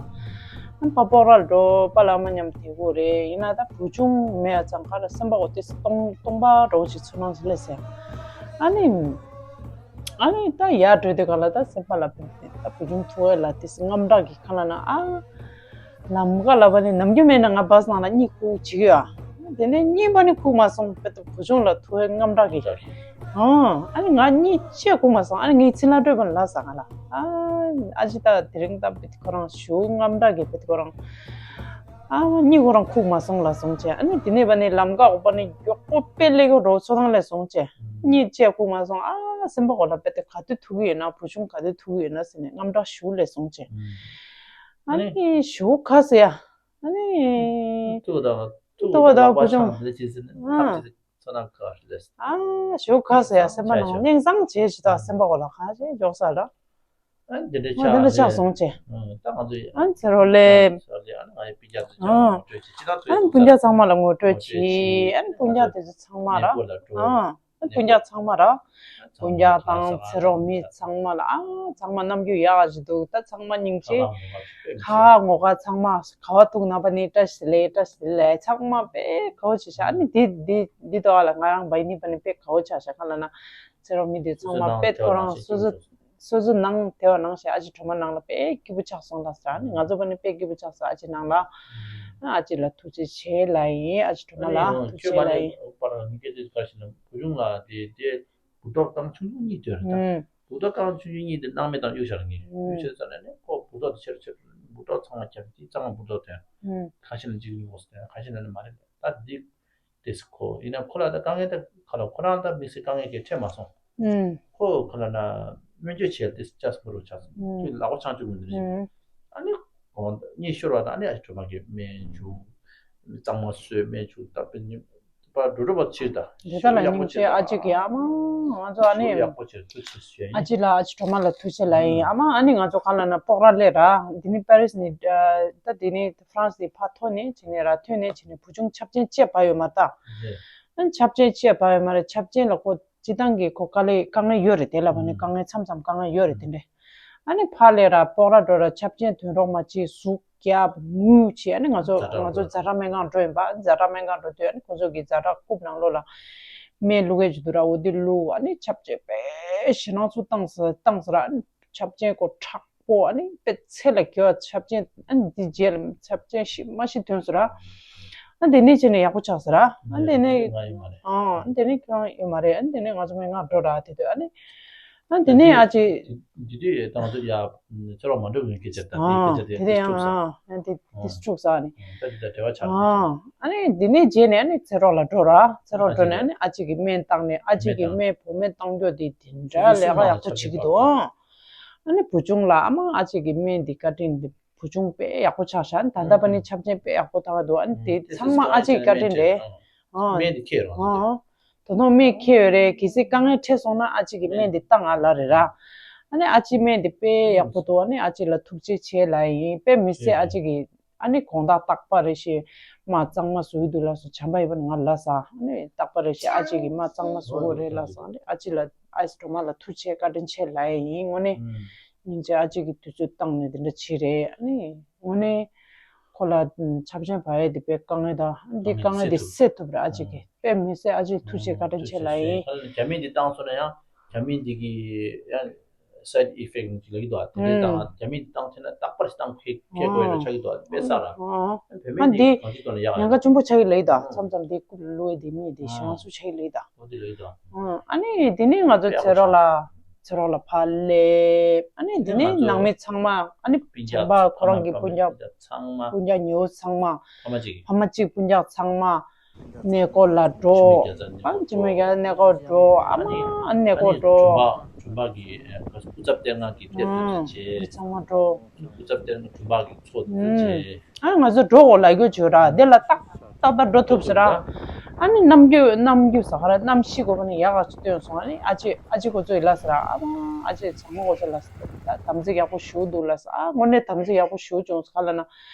ཕ་སྤོག་ར་ལ་འགྲོ་པཱ་ལགས་ཨ་མ་མཉམ་དུ་དེད་དགོས་རེད་ཡིན་ན་ད་བུ་ཆུང་མེད་ཙང་ག་ལ་སེམས་པ་འོ་ཏོག་ཙམ་སྟོང་སྟོང་པ་འདྲ་བོ་ཞིག་ཚོར་སྣང་ཞིག་སླེབས་སྲིད་ཨ་ནི། ཨ་ནི་ད་ཡར་འགྲོ་དུས་ག་ལ་ད་སེམས་པ་ལ་ད་བུ་ཆུང་ཐུག་ཡ་ལ་དེ་དངངས་སྐྲག་གི་ཁ་ལ་ན་ཨ། ལམ་ཁ་ལ་བ་ནི་ནམ་རྒྱུན་མེད་ན་ང་བ་སང་ལ་གཉིད་ཁུག་བྱེད་ཀྱི་ཡོད། དེ་ནས་གཉིད་པ་ནི་ཁུག་མ་སོང་བས་ད་བུ་ཆུང་ལ་ཐུག་ཡ་དངངས་སྐྲག་གི། ཨ་ནི་ང་གཉིད་ཅེས་ཁུག་མ་སོང་ཨ་ནི་ངའི་ཚིན་ལ་སྤྲོད་པ་ལ་ཟ་ག་ལ་ཨ། ཨ་ཅི་ད་དེ་རིང་ད་བེད་ཁོ་རང་ཞུ་དངངས་སྐྲག་གི་བེད་ཁོ་རང་། ཨ་གཉིད་ཁོ་རང་ཁུག་མ་སོང་ལ་སོང་ཅེ་ཨ་ནི་དེ་ནས་བ་ནི་ལམ་ཁ་འོག་པ་ནི་མགྱོགས་པོ་དཔེ་ལེགས་རོ་ཚོ་ཐང་ལས་སོང་ཅེ། གཉིད་ཅེས་ཁུག་མ་སོང་ཨ་སེམས་པ་འོག་ལ་དཔེ་དེ་ག་དུས་ཐུག་གི་ཡོད་ན་བུ་ཆུང་ག་དུས་ཐུག་གི་ཡོད་ན་ཟེར་ནས་དངངས་སྐྲག་ཞུ་ལས་སོང་ཅེ། ཨ་ནི་ཞུ་ག་ཟེར་ཡ། ཨ་ནི། ཐུག་དང་ཐུག་ཐུག་པ་དང་ལག་པ་བུ་ཆུང་འཕྲང་འདི་བྱེད་ཟེར་ནས་ཨ། ཐབས་ཅིག་ཚོ་ནང་ཁ་ལས། ཨ་ཞུ་ག་ཟེར་ཡ་སེམས་པ་ནང་སྙིང་བཟང་བྱེད་ཞུ་དང་སེམས་པ་འོག་ལ་ག་ཅེ་འཇོག་ས་ར། ཨ་འདི་འདྲ་ཨ་འདི་འདྲ་ཆགས་ཆགས་སོང་ཅེ། ཨ་ད་ང་ཚོ་ཨ་ཚེ་རོགས་ལས། ཨ་ང་ཡི་སྤུན་ཀྱག་ཚོ་ཨ་ཚང་མ་ལ་ངོ་སྤྲོད་བྱེད། ཨ་སྤུན་ཀྱག་ཚང་མ་ལ་ངོ་སྤྲོད་བྱེད། ཨ་སྤུན་ཀྱག་དེ་ཚོ་ཚང་མ་ར། ཨ་སྤུན་ཀྱག་ཚང་མ་ར། སྤུན་ཀྱག་དང་ཚེ་རོགས་མི་ཚང་མ་ལ་ཨ་ཚང་མ་རྣམ་འགྱུར་ཡག་ག་ཞིག་འདུག་ད་ཚང་མ་སྙིང་རྗེ། ཁ་ངོ་ཁ་ཚང་མ་ག་བ་ཐུག་ན་པ་ནི་བཀྲ་ཤིས་ལེ་བཀྲ་ཤིས་ལེ་ཚང་མ་དཔེ་ག་བ་བྱེད་ཤག་ཨ་ནི་འདི་འདི་འདི་དོ་ཨ་ལ་ང་རང་བ་ཡི་ནི་པ་ནི་དཔེ་ག་བ་ཆགས་ཤག་ག་ལ་ན། ཚེ་རོགས་མི་འདི་ཚང་མ་དཔེ་ཐོ་རངས་སོ་སོ་སོ་སོ་ནང་དེ་བ་ནང་བཞིན་ཨ་ཅེ་གྲོ་མ་ནང་ལ་དཔེ་སྐྱིད་པོ་ཆགས་སོང་ད་ཟེར་ཨ་ནི་ང་ཚོ་པ་ནི་དཔེ་སྐྱིད་པོ་ཆགས་སོང་ཨ་ཅེ་ནང་ལ། ཨ་ཅེ་ལ་ཐུགས་རྗེ་ཆེ་ལ་ཡིན་ཨ་ཅེ་གྲོ་མ་ལ་ཐུགས་རྗེ་ལ་ཡིན། པར་ངེད་ཀྱི་དེ་ག་ཞིག་ན་བུ་ཆུང་ལ་དེ་དེ་བུ་ཏོག་དང་ཆུང་ཆུང་གཉིས་དོན་རེད་ད། བུ་ཏོག་དང་ཆུང་ཆུང་གཉིས་དེ་སྣང་མེད་དང་གཡུག་བཞག་ངེས་གཡུག་བྱེད་ཙམ་ནས་ནི་ཁོ་བུ་ཏོག་དེ་ཆེར་ཆེར་བུ་ཏོག་ཚང་མ་ཁྱབ་དེ་གཙང་མ་བུ་ཏོག་དོན་ཁ་ཤས་ལ་འཇིགས་ཡོང་སོང་དོན་ཁ་ཤས་ལ་ནི་མ་རེད་ད་འདི། དེ་སི་ཁོ་ཡིན་ན་ཁོ་ལ་ད་དཀའ་ངལ་ད་ཁ་ལ་ཁོ་རང་ད་དམིགས་བསལ་དཀའ་ངལ་གྱི་འཕྲད་མ་སོང་། ཁོ་ཁ་ལ་ན་སྨན་བཅོས་བྱས་ཏེ་ཅག་སི་མ་རུ་ཆགས་སོང་། དུས་ལག་པ་ཆང་བཅུག་མི་འདུག་རེད། ཨ་ནི་གོང་གཉིད་ཤོར་བ་དང་ཨ་ནི་ཨ་ཅེ་གྲོ་མ་གི་སྨན་བཅུག་གཙང་མ་བཟོས་སྨན་བཅུག་ད་པེ་ཉི་པ་འགྲོ་འགྲོ་བ་ཕྱིར་ད་དེ་ད་ལ་སྙིང་རྗེ་ཨ་ཅེ་གི་ཨ་མ་ང་ཚོ་ཨ་ནི་ཡག་པོ་བྱས་ཐུགས་རྗེ་ཆེ་ཞུ་ཡ་ཡིན། ཨ་ཅེ་ལ་ཨ་ཅེ་གྲོ་མ་ལ་ཐུགས་རྗེ་ལ་ཡིན་ཨ་མ་ཨ་ནི་ང་ཚོ་ག་ལ་ན་སྤོག་ར་ལས་ར་འདི་ནི་པེ་རིས་ནི་ད་འདི་ནི། ཧྥ་རན་སི་དེ་ཕར་ཐོན་ནས་བྱས་ནས་ར་ཐོན་ནས་བྱས་ནས་བུ་ཆུང་ཆབ་ཆེན་བཅད་པ་ཡོད་མ་ད། ཨ་ཆབ་ཆེན་བཅད་པ་ཡོད་མ་རེད་ཆབ་ཆེན་ལ་ཁོ་སྤྱི་བཏང་གི་ཁོ་དཀའ་ལས་དཀའ་ངལ་ཡོད་རེད་དེ་ལ་བ་ནི་དཀའ་ངལ་མཚམས་མཚམས་དཀའ་ངལ་ཡོད་རེད་དེ་འདྲས། ཨ་ནི་ཕར་ལས་ར་སྤོག་ར་འགྲོ་ར་ཆབ་ཆེན་ཐོན་རོགས་མ་ཅིག་ཟུག་རྒྱབ་ངུ་བྱས་ཨ་ནི་ང་ཚོ་ང་ཚོ་ཛ་དྲག་སྨན་ཁང་འགྲོ་ཡིན་པ་ཛ་དྲག་སྨན་ཁང་འགྲོ་དུས་ཨ་ནི་ཁོ་ཚོ་གི་ཛ་དྲག་རྐུབ་ནང་ལོགས་ལ་སྨན་བླུག་གས་ཅིག་འདུག་ར་འོ་དེ་བླུག་ཨ་ནི་ཆབ་ཆེན་དཔེ་ཞེད་སྣང་ཚུར་བཏང་ས་བཏང་ས་ར་ཨ་ནི་ཆབ་ཆེན་ཁོ་ཁྲག་པོ་ཨ་ནི་དཔེ་ཚད་ལས་བརྒལ་བ་ཆབ་ཆེན་ཨ་ནི་འདི་རྗེས་ལ་ཆབ་ཆེན་ཤི་མ་ཤི་ཐོན་སོང་ར། ཨ་འདི་ནས་བྱས་ནས་ཡག་པོ་ཆགས་སོང་ར། ཨ་འདི་ནས་ཨ་འདི་ནས་ཁྱོད་རང་ཡོད་མ་རེད་ཨ་འདི་ནས་ང་ཚོ་མི་ང་འགྲོ་ར་དེ་དུས་ཨ་ནི་ཨ་འདི་ནས་ཨ་ཅེ། འདི་དུས་ཡོད་དང་དུ་ཡ་ཚེ་རོགས་མ་འགྲོ་མི་སྐད་ཆ་དང་དེ་སྐད་ཆ་དེ་དེ་ཨ་དེ་དེ་སྤྲུགས་ས་ནི། ད་འདི་ད་འབྲེལ་བ་ཆགས་ཨ་ནི་འདི་ནས་རྗེས་ནས་ཨ་ནི་ཚེ་རོགས་ལ་འགྲོ་ར་ཚེ་རོགས་འགྲོ་ནས་ཨ་ནི་ཨ་ཅེ་གི་སྨན་བཏང་ནས་ཨ་ཅེ་གི་སྨན་བུ་སྨན་བཏང་རྒྱུ་དེ་དེ་འདྲ་ལས་ཀ་ཡག་པོ་བྱེད་ཀྱི་འདུག་ཨ་ནི་བུ་ཆུང་ལ་ཨ་མ་ཨ་ཅེ་གི་སྨན་འདི་བཀའ་དྲིན་འདི་བུ་ཆུང་དཔེ་ཡག་པོ་ཆགས་ཤག་ད་ལྟ་པ་ནི་ཆབ་ཆེན་དཔེ་ཡག་པོ་ཐག་འདུག་ཨ་ནི་དེ་ཚང་མ་ཨ་ཅེ་གི་བཀའ་དྲིན་རེད། སྨན་འདི་ཁྱེར་རོགས། ད་དུང་སྨན་ཁྱེར་ཡོད་རེད་གལ་སྲིད་དཀའ་ངལ་འཕྲད་སོང་ན་ཨ་ཅེ་གི་སྨན་འདི་བཏང་ཨ་ལ་རེད་ར། ཨ་ནི་ཨ་ཅེ་སྨན་འདི་དཔེ་ཡག་པོ་འདུག་ཨ་ནི་ཨ་ཅེ་ལ་ཐུགས་རྗེ་ཆེ་ལ་ཡིན་དཔེ་མི་སྲིད་ཨ་ཅེ་གི་ཨ་ནི་དགོང་དག་རྟག་པར་རེ་ཞིག་མ་གཙང་མ་བཟོ་གི་འདུག་ལགས་སོ་བྱམས་པ་ཡོད་པ་ནི་ང་ལ་ཟ་ཨ་ནི་རྟག་པར་རེ་ཞིག་ཨ་ཅེ་གི་མ་གཙང་མ་བཟོ་དགོས་རེད་ལགས་སོ་ཨ་ནི་ཨ་ཅེ་ལ་ཨ་ཅེ་གྲོ་མ་ལ་ཐུགས་རྗེ་བཀའ་དྲིན་ཆེ་ལ་ཡིན་དངོས་གནས། སྙིང་རྗེ་ཨ་ཅེ་གི་དུས་ཚོད་བཏང་ནས་དེ་འདྲ་བྱས་རེད་ཨ་ནི་དངོས་གནས་ཁོ་ལ་ཆབ་ཆེན་བ་ཡས་དེ་དཔེ་དཀའ་ངལ་དང་འདི་དཀའ་ངལ་དེ་སེལ་ཐུབ་རེད་ཨ་ཅེ་གི་དཔེ་མི་སྲིད་ཨ་ཅེ་ཐུགས་རྗེ་བཀའ་དྲིན་ཆེ་ལ་ཡིན། རྒྱ་མི་འདི་བཏང་སོང་ན་ཡང་རྒྱ་མི་འདི་གི་ཡང་side effect་ཅིག་ལ་ཡོད་དོ་དེ་འདྲ་དང་རྒྱ་མི་འདི་བཏང་ཐེ་ན་རྟག་པར་བཏང་ཁེ་ཁེ་དགོས་ལ་ཆགས་ཀྱི་འདུག་དཔེ་ས་ལ་ཨ་འདི་གང་ཅི་དོན་ལ་ཡག་ཉེན་ཁ་ཆེན་པོ་ཆགས་ཀྱི་ལ་ཡོད་དོ་མཚམས་མཚམས་འདི་རྐུབ་ལུ་བའི་འདི་མི་འདི་ཞང་སུ་ཆགས་ཀྱི་ལ་ཡོད་དོ། འོ་དེ་ལ་ཡོད་དོ། ཨ་ནི་དེ་ནས་ང་ཚོ་ཚེ་རོགས་ལ་ཚེ་རོགས་ལ་ཕར་སླེབས་ཨ་ནི་དེ་ནས་ནང་མི་ཚང་མ་ཨ་ནི་བྱམས་པ་ཁོ་རང་གི་སྤུན་ཀྱག་ཚང་མ་སྤུན་ཀྱག་ཉེ་བོ་ཚང་མ་ཕ་མ་གཅིག་ཕ་མ་གཅིག་སྤུན་ཀྱག་ཚང་མ་གནས་སྐོར་ལ་འགྲོ། ཨ་ནི་ཅི་མོ་ཡ་གནས་སྐོར་འགྲོ་ཨ་མ་ཨ་ནི་གནས་སྐོར་འགྲོ། གྲོང་པ་གྲོང་པ་གི་སྐུ་ཚབ་ལྟེ་ང་གི་ལྟེ་བ་བྱས། མི་ཚང་མ་འགྲོ། སྐུ་ཚབ་ལྟེ་ང་གྲོང་པ་གི་ཚོགས་འདུ་བྱས། ཨ་ང་ཚོ་འགྲོ་འོ་ལ་རྒྱུ་བྱོས་ར་འདི་ལ་ཏག་ཏག་ཏག་འགྲོ་ཐུབ་ཟེར་ར། ཨ་ནི་གནམ་རྒྱུད་གནམ་རྒྱུད་ཟ་ཁ་ར་གནམ་གཤིས་གོ་བ་ནི་ཡག་ག་ཅིག་སྟོན་སོང་ཨ་ནི་ཨ་ཅེ་ཨ་ཅེ་གོ་ཚོད་ལ་ཟེར་ར་ཨ་མ་ཨ་ཅེ་ཚང་མ་གོ་ཚོད་ལ་ཟེར་དམ་ཚིག་ཡག་པོ་ཞུ་འདུག་ལ་ཟེར་ཨ་དངོས་གནས་དམ་ཚིག་ཡག་པོ་ཞུ་བྱུང་ཟེར་ཁ་ལ་ན་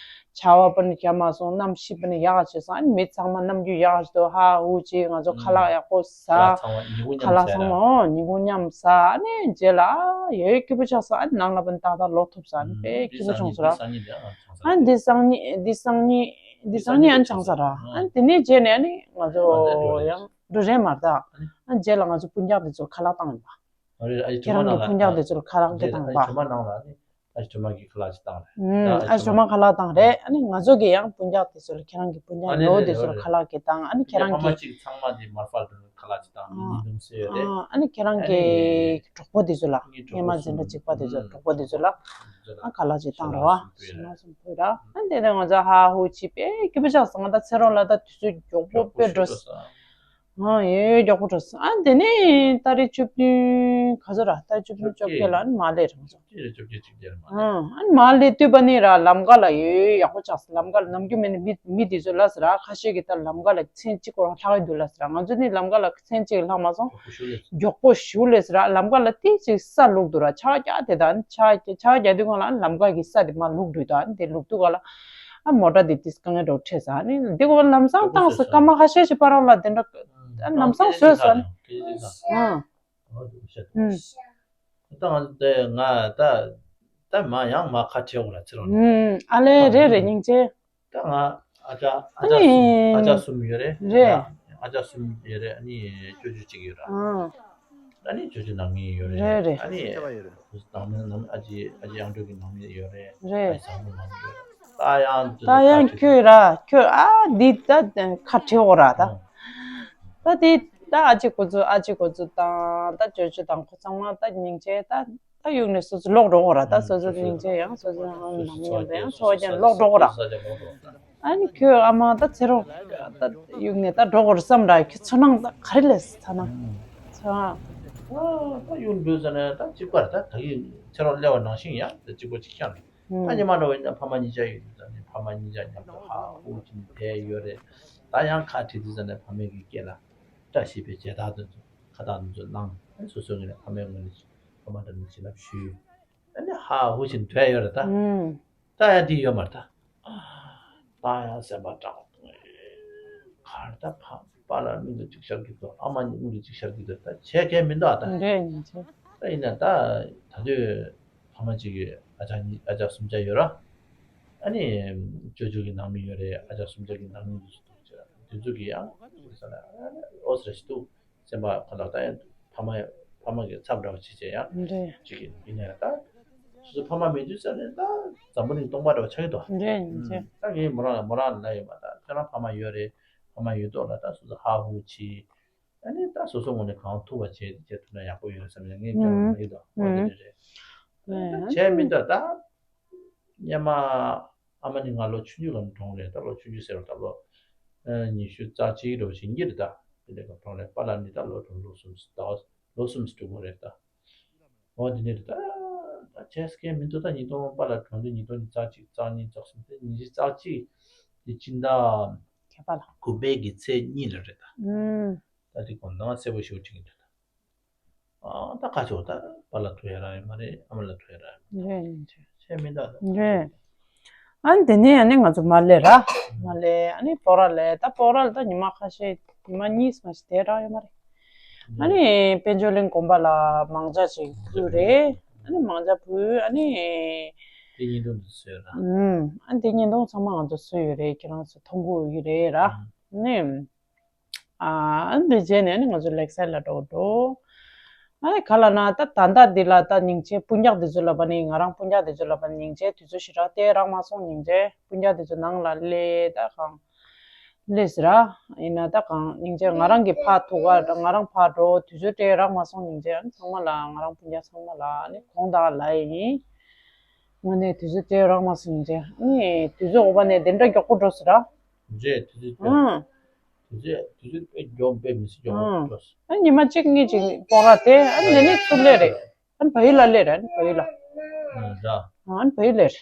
ཆར་བ་པ་ནི་རྒྱ་མ་སོང་གནམ་གཤིས་པ་ནི་ཡག་ག་བྱས་སོང་ཨ་ནི་མི་ཚང་མ་གནམ་རྒྱུད་ཡག་ག་བྱས་འདུག་ཧ་ཧུ་ཅེ་ང་ཚོ་ཁ་ལག་ཡག་པོ་ཟ། ཁ་ལག་ཚང་མ་ཉིན་གུང་མཉམ་ཟ་ར། ཉིན་གུང་མཉམ་ཟ་ཨ་ནི་རྗེས་ལ་ཨ་ཡོད་སྐྱིད་པོ་ཆགས་སོང་ཨ་ནི་ནང་ལ་པ་ནི་ཏག་ཏག་ལོག་ཐུབ་ཟ་ཨ་ནི་དཔེ་སྐྱིད་པོ་བྱུང་སོང་ར། ཨ་འདི་སང་ཉིན་འདི་སང་ཉིན་འདི་སང་ཉིན་ཨ་ནི་ཆང་ས་ར། ཨ་འདི་ནས་རྗེས་ནས་ཨ་ནི་ང་ཚོ་ཡང་འགྲོ་རན་མ་རེད་ད། ཨ་རྗེས་ལ་ང་ཚོ་སྤུན་ཀྱག་འདི་ཚོ་ཁ་ལག་བཏང་ཡིན་པ། ཨ་རེ། ཨ་ཡེ་ཁྱེད་རང་གི་སྤུན་ཀྱག་དེ་ཚོ་ལ་ཁ་ལག་གི་བཏང་པ། ཨ་ཡེ་ཁྱོད་མ་ནང་ལ་ནི། ཨ་ཞེ་ཁྲོས་མ་གི་ཁ་ལག་ཅིག་བཏང་རེད། ཨ་ཞེ་ཁྲོས་མ་ཁ་ལག་བཏང་རེད། ཨ་ནི་ང་ཚོ་གི་ཡང་སྤུན་ཀྱག་དེ་ཚོ་ལ་ཁྱེད་རང་གི་སྤུན་ཀྱག་ཉེ་བོ་དེ་ཚོ་ལ་ཁ་ལག་གི་བཏང་། ཨ་ནི་ཁྱེད་རང་གི་ཕ་མ་གཅིག་ཚང་མ་དེ་མར་ཧྥལ་དུ་ཁ་ལག་ཅིག་བཏང་། མི་ཉིན་དུང་སེ་ཡོད་རེད། ཨ་ནི་ཁྱེད་རང་གི་གྲོགས་པོ་དེ་ཚོ་ལ། ངའི་ཉི་མ་འཛིན་གྲྭ་གཅིག་པ་དེ་ཚོ་ལ། གྲོགས་པོ་དེ་ཚོ་ལ་ཨ་ཁ་ལག་ཅིག་བཏང་རེད་བ། ཞེ་མ་སུམ་ཕུ་ར། ཨ་དེ་ནས་ང་ཚོ་ཧ་ཧུ་ཅི་པེ་སྐྱིད་པོ་ཆགས་སོང་། ང་ད་ཚེ་རོགས་ལ་ད་དུས་ཚོད་མགྱོགས་པོ་དཔེ་འགྲོ་སོང་། ཨ་ཡོད་ཡོད་མགྱོགས་པོ་འགྲོ་སོང་། ཨ་དེ་ནས་ཏ་རིག་བཅུ་བདུན་ག་ཚོད་ར། ཏ་རིག་བཅུ་བདུན་བཅོ་བརྒྱད་ལ་ཨ་ནི་མར་སླེབས་རང་སོང་། ཅི་རེད། བཅོ་བརྒྱད་བཅོ་བརྒྱད་རེད་མ། ཨ་ཨ་ནི་མར་སླེབས་དུས་པ་ནི་ར་ལམ་ཁ་ལ་ཡོད་ཡོད་ཡག་པོ་ཆགས་སོང་། ལམ་ཁ་ལ་ནམ་རྒྱུན་མེད་ནི་མི་མི་དེ་ཚོ་ལ་ཟེར་ར། ཁ་ཤས་ཀྱིས་ད་ལམ་ཁ་ལ་མཚན་གཅིག་སྐོར་ལྷག་གི་འདུག་ལ་ཟེར་ར། ང་ཚོ་ནི་ལམ་ཁ་ལ་མཚན་གཅིག་ལྷག་མ་སོང་། མགྱོགས་པོ་ཞུ་ལས་ཟེར་ར། ལམ་ཁ་ལ་ཏི་ཅིག་ས་བླུགས་འདུག་ར། ཆར་རྒྱག་དེ་ད་ཆར་ཆར་རྒྱག་དུས་སྒང་ལ་ལམ་ཁ་གི་ས་དེ་མར་བླུགས་འདུག་ད་དེ་བླུགས་དུས་སྒང་ལ། ཨ་མོ་ཊ་དེ་ཏིས་དཀའ་ངལ་འདྲ་བོ་འཕྲད་ས། ཨ་ནི་འདི་གོ་ལམ་སང་བཏང་ས་སྐར་མ་ཁ་ཤས་ཤིག་བར་ལ་དེ་འདྲ། ཨ་ལམ་སང་བཟོས་ས། ཨ་ད་ང་དེ་ང་ད་ད་མ་ཡང་མ་ཁ་བྲལ་འོ་ལ་ཚེ་རོགས་ནི། ཨ་ལེ་རེད་རེད་སྙིང་རྗེ། ད་ང་ཨ་ཅག་ཨ་ཅག་གསུམ་ཨ་ཅག་གསུམ་ཡོད་རེད། རེད། ཨ་ཅག་གསུམ་ཡོད་རེད། ཨ་ནི་ཅོ་ཅོ་གཅིག་ཡོད་ར། ཨ་ནི་ཅོ་ཅོ་ནང་མི་ཡོད་རེད། རེད་རེད། ཨ་ནི་ནང་མི་ནང་མི་ཨ་ཅེ་ཨ་ཅེ་ཨང་ཀྲོ་གི་ནང་མི་ཡོད་རེད། རེད། ཨ་ཅེ་བཟང་པོ་ནང་མི་ཡོད་རེད། ད་ཡང་ད་ཡང་ཁྱོད་ར་ཁྱོད་ཨ་འདི་ད་ཁ་བྲལ་འོ་ར་ད། ད་དེ་ད་ཨ་ཅེ་གོ་ཚུ་ཨ་ཅེ་གོ་ཚུ་དང་ད་ཅོ་ཅོ་དང་ཁོ་ཚང་མ་ད་སྙིང་རྗེ། ད་ད་གཡུག་ནས་སོ་སོ་ལོག་འགྲོ་འོ་ར། ད་སོ་སོ་སྙིང་རྗེ་ཡང་སོ་སོ་ནང་མི་ཡང་ད་ཡང་ཚོ་བ་ཅན་ལོག་འགྲོ་འོ་ར། ཨ་ནི་ཁྱོད་ཨ་མ་ད་ཚེ་རོགས་ད་གཡུག་ནས་ད་འགྲོ་དགོས་རེད་བསམ་ར། ཁྱོད་ཚོར་སྣང་ད་ག་རེ་ལས་ཚ་ན་ཚ། ད་གཡུག་འགྲོ་ཟེར་ན་ད་གཅིག་པར་ད་ད་གི་ཚེ་རོགས་སླེབས་པ་ནང་བཞིན་ཡང་ད་གཅིག་པ་གཅིག་རྐྱང་རེད། ད་ཉི་མ་འགྲོ་བས་ན་ཕ་མ་གཉིས་ཆ་ཡོད་དུས་ཙམ་ནས་ཕ་མ་གཉིས་ཆ་མཉམ་དུ་ཧ་ཧུ་ཅིན་བསྡད་ཡོད་རེད། ད་ཡང་ཁ་བྲལ་དུས་ཙམ་ནས་ཕ་མའི་གི་སྐེ་ལ་བཀྲ་ཤིས་པའི་མཇལ་དར་དེ་ཚོ་ཁ་བཏགས་དེ་ཚོ་བླངས་སོ་སོའི་ངོས་ནས་ཕ་མའི་ངོས་ནས་ཕ་མ་འདྲ་ནས་བྱིན་རླབས་ཞུས། ཨ་ནི་ཧ་ཧུ་ཅིན་བསྡད་ཡོད་རེད་ད། ད་ཡང་དེ་ཡོད་མ་རེད་ད། ད་ཡང་སེམས་པ་སྐྲག་ག་རེ་ད་ཕ་པཱ་ལགས་མིང་དུ་ཅིག་ཤར་གྱི་འདུག་ཨ་མ་གཉིས་མིང་དུ་ཅིག་ཤར་གྱི་འདུག་ད་བྱས་མཁན་མི་འདུག་ཨ་ད། རེད་ཡིན་ཚེ། ད་ཡིན་ན་ད་ད་དུས་ཕ་མ་གཅིག་གི་ཨ་ཅག་གཉིས་ཨ་ཅག་གསུམ་ཆ་ཡོད་ར། ཨ་ནི་ཅོ་ཅོ་གི་ནང་མི་ཡོད་རེད། ཨ་ཅག་གསུམ་ཆ་གི་ནང་མི་འདུག་ཟེར་འདུག་ཅེས་དེ་ཚོ་གི་ཡང་ཨོ་ཟེར་ཞིག་འདུག་སེམས་པ་ཁོ་ཐག་ད་ཡང་ཕ་མ་ཕ་མ་གི་ཚབ་འདྲ་བ་བྱེད་བྱེད་ཡང་རེད། གཅིག་གི་ཡིན་ནའི་ད་སོ་སོ་ཕ་མ་མེད་དུས་ཙམ་ནས་ད་འཛམ་བུ་གླིང་སྟོང་པ་འདྲ་བ་ཆགས་ཀྱི་འདུག་རེད་ཡིན་ཚེ། ད་ངས་མོ་རང་ལ་མོ་རང་ལ་ཡོད་མ་ད་ཁྱོད་རང་ཕ་མ་ཡོད་རེད། ཕ་མ་ཡོད་ཐོག་ལ་ད་སོ་སོ་ཧ་ཧུ་ཆི། ཨ་ནི་ད་སོ་སོ་ངོས་ནས་གང་ཐུབ་པ་བྱེད་བྱེད་ཐུབ་ན་ཡག་པོ་ཡོད་བསམ་ནས་ངས་སྐྱོན་མ་ཡིན་དོ་འོ་དེ་འདྲ་རེད། ད་བྱས་མི་འདུག་ད་སྙེ་མ་ཨ་མ་ནི་ང་ལོ་ཆུང་ཆུང་ལ་གྲོངས་རེད། ད་ལོ་ཆུང་ཆུང་ཟེར་བ་ད་ལོ་ཉི་ཤུ་རྩ་གཅིག་འགྲོ་བཞིན་གྱི་རེད། ད་དེ་འདྲ་ག་གྲོངས་རེད། པཱ་ལགས་ནི་ད་ལོ་གྲོངས་ལོ་གསུམ་ཟིན་ད་ལོ་གསུམ་ཟིན་འགྲོ་གི་རེད་ད། འོ་དེ་འདྲ་རེད་ད། ད་བྱས་སྐད་མི་འདུག་ད་ཉིས་སྟོང་པཱ་ལགས་གྲོངས་དུས་ཉིས་སྟོང་ཉི་ཤུ་རྩ་གཅིག་རྩ་གཉིས་རྩ་གསུམ་དེ་ཉི་ཤུ་རྩ་གཅིག་དེ་སྤྱི་ཟླ་ཁ་པ་ལ་དགུ་པའི་གི་ཚེས་གཉིས་ལ་རེད་ད། ད་དེ་དགོང་དག་གསལ་པོ་ཞེ་པོ་ཅིག་ཡིན་འདུག་ད། ཨ་ད་ཁ་ཕྱོགས་ད་པཱ་ལགས་ཐུག་ཡ་རག་ཡོད་མ་རེད། ཨ་མ་ལགས་ཐུག་ཡ་རག་ཡོད་མ་རེད། རེད་ཡིན་ཚེ། བྱས་མི་འདུག་ད། རེད། ཨ་ནི་དེ་ནས་ཨ་ནི་ང་ཚོ་མར་སླེབས་ར། མར་སླེབས་ཨ་ནི་སྤོག་ར་སླེབས། ད་སྤོག་ར་ལ་ད་ཉི་མ་ཁ་ཤས་ཉི་མ་གཉིས་མ་ཞིག་བསྡད་རག་ཡོད་མ་རེད། ཨ་ནི་དཔལ་འབྱོར་གླིང་དགོན་པ་ལ་མང་ཇ་ཞིག་ཕུལ་རེད། ཨ་ནི་མང་ཇ་ཕུལ་ཨ་ནི། དེ་བརྙན་ཐུང་དུ་བཟོས་ར། ཨུམ། ཨ་ནི་དེ་བརྙན་ཐུང་ཚང་མ་ང་ཚོ་བཟོས་ཡོད་རེད། ཁྱེད་རང་ཚོ་མཐོང་གི་ཡོད་རེད་ར། ཨ་ནི། ཨ་འདི་བྱས་ནས་ནི་ང་ཚོ་ལེགས་སའི་ལ་འགྲོ་འགྲོ། ཨ་ནི་ག་ལ་ན་ད་ད་ལྟ་འདི་ལ་ད་སྙིང་རྗེ་སྤུན་ཀྱག་འདི་ཚོ་ལ་བ་ནི་ང་རང་སྤུན་ཀྱག་འདི་ཚོ་ལ་བ་ནི་སྙིང་རྗེ་དུས་ཚོད་ཞིག་རག་སྟེ་རག་མ་སོང་། སྙིང་རྗེ་སྤུན་ཀྱག་འདི་ཚོ་ནང་ལ་སླེབས་ད་གང་སླེབས་ཟེར་ར་ཡིན་ན་ད་གང་སྙིང་རྗེ་ང་རང་གི་ཕ་ཐུག་ག་ང་རང་ཕ་འགྲོ་དུས་ཚོད་སྤྲད་རག་མ་སོང་། སྙིང་རྗེ་ཨ་ནི་ཚང་མ་ལ་ང་རང་སྤུན་ཀྱག་ཚང་མ་ལ་ཨ་ནི་དགོངས་དག་ལ་ཡིན། ངོ་ནས་དུས་ཚོད་སྤྲད་རག་མ་སོང་། སྙིང་རྗེ་ཨ་ནི་དུས་ཚོད་འོག་པ་ནས་དེ་འདྲ་མགྱོགས་པོ་འགྲོ་ཟེར་ར། རྗེས་དུས་ཚོད་སྤྲད། ཨང་། དུས་ཚོད་དུས་ཚོད་དཔེ་མགྱོགས་དཔེ་མི་སྲིད་མགྱོགས་པོ་ཨང་། འགྲོ། ཨ་ཉི་མ་གཅིག་གཉིས་ཅིག་སྤོག་ར་དེ་ཨ་ནི་ནི་ཚུར་སླེབས་རེད། ཨ་ནི་བལ་ཡུལ་ལ་སླེབས་རེད། ཨ་ནི་བལ་ཡུལ་ལ། ཨ་ར། ཨ་ནི་བལ་ཡུལ་སླེབས་རེད།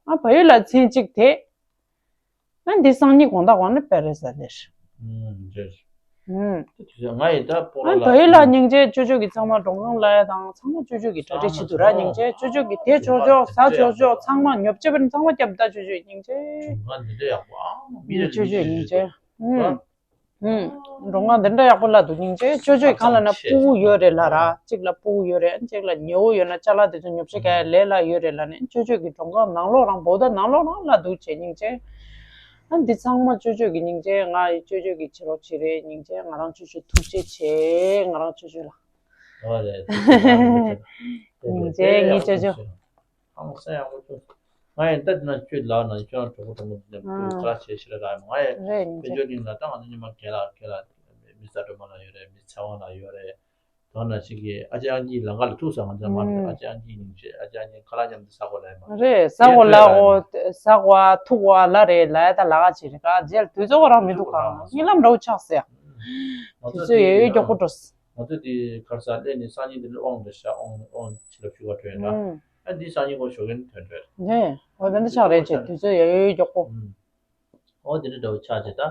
ཨ་བལ་ཡུལ་ལ་མཚན་གཅིག་དེ། ཨ་འདི་སང་ཉིན་དགོང་དག་གོང་ནས་པེ་རི་སི་ལ་སླེབས་རེད། ཨུམ་རེད། ཨུམ། དེ་དུས་ཚོད་ང་ཡི་ད་སྤོག་ཨ་ར་ལ་བལ་ཡུལ་ལ་སྙིང་རྗེ་ཅོ་ཅོ་གི་ཚང་མ་མགྲོན་ཁང་ལ་ཡ་དང་ཚང་མ་ཅོ་ཅོ་གི་གྲ་སྒྲིག་བྱེད་དུས་ར་སྙིང་རྗེ་ཅོ་ཅོ་གི་དེ་ཆོག་ཆོག་ཟ་ཆོག་ཆོག་ཚང་མ་ཉོ་ཆ་པ་ཚང་མ་བརྒྱབ་ད་ཅོ་ཅོ་སྙིང་རྗེ། མགྲོན་ཁང་འདི་འདྲ་ཡག་པོ་ཨ་མི་རེ་ཅོ་ཅོ་སྙིང་རྗེ། ཨུམ། ཨུམ། མགྲོན་ཁང་འདི་འདྲ་ཡག་པོ་ལ་འདུག་སྙིང་རྗེ། ཅོ་ཅོའི་སྒང་ལ་ན་ཕྲུ་གུ་ཡོད་རེད་ལ་ར། གཅིག་ལ་ཕྲུ་གུ་ཡོད་རེད། གཅིག་ལ་ཉེ་བོ་ཡོད་ན་ཅ་ལག་དེ་ཚོ་ཉོ་ཆ་ག་ལས་ལ་ཡོད་རེད་ལ་ནི་ཅོ་ཅོ་གི་མགྲོན་ཁང་ནང་ལོགས་རང་བོ་ད་ནང་ལོགས་རང་ལ་འདུག་བྱས་སྙིང་རྗེ། ཨ་འདི་ཚང་མ་ཅོ་ཅོ་གི་སྙིང་རྗེ། ང་ཡི་ཅོ་ཅོ་གི་བྱེད་རོགས་བྱེད་རེད་སྙིང་རྗེ། ང་རང་ཅོ་ཅོ་ཐུགས་རྗེ་ཆེ། ང་རང་ཅོ་ཅོ་ལ། ཨོ་རེད། སྙིང་རྗེ་ངས་ཅོ་ཅོ། ཨང་སེ་ཡག་པོ་ཅོ། ང་ཡང་ད་དེ་ན་ཁྱོད་ལག་ན་ཁྱོད་རང་གྲོགས་པོ་གྲོགས་མོ་དེ་ནས་ཁ་ལག་བྱེད་ཤེས་ར་ལ་ང་ཡང་རེད། སྙིང་རྗེ། དཔལ་འབྱོར་གླིང་ལ་ད་ང་ཚོ་ཉི་མ་རྒན་ལགས་རྒན་ལགས་མི་ས་སྒྲོལ་མ་ལགས་ཡོད་རེད། མི་ཚེ་དབང་ལགས་ཡོད་རེད། དོ་ན་ཞིག་གིས་ཨ་ཅག་གཉིས་ལང་ཀ་ལ་ཐུག་སོང་། ང་ཚོ་མ་འགྲོ། ཨ་ཅག་གཉིས་སྙིང་རྗེ། ཨ་ཅག་གཉིས་ཁ་ལག་མཉམ་དུ་ཟ་དགོས་ལ་ཡིན་མ་རེད། ཟ་དགོས་ལ་འོ་ཟ་དགོས་ཐུག་དགོས་ལ་རེད་ལ་ཡ་ད་ལ་ཀ་ཅིག་རེད་ག་རྗེས་ལ་དུས་ཚོད་ཁོ་རང་མི་འདུག་ག་རྨི་ལམ་འདྲ་བོ་ཆགས་སོང་ཡ། དུས་ཚོད་ཡོད་ཡོད་མགྱོགས་པོ་འགྲོ་སོང་། ང་ཚོ་དེ་གར་ས་སླེབས་ནས་སང་ཉིན་དེ་ནས་དབང་འདྲ་ཤ་དབང་དབང་ཕྱི་ལ་ཕྱུ་ག་འགྲོ་ཡིན་ན། ཨ་འདི་སང་ཉིན་ཁོ་ཞོགས་ཀས་ཐོན་འགྲོ་ཡ་རེད། ཨོ་དེ་འདྲ་ཆགས་རེད་ཅེས་དུས་ཚོད་ཡོད་ཡོད་མགྱོགས་པོ། ཨོ་དེ་འདྲ་འདྲ་བོ་ཆགས་ཅེས་ད།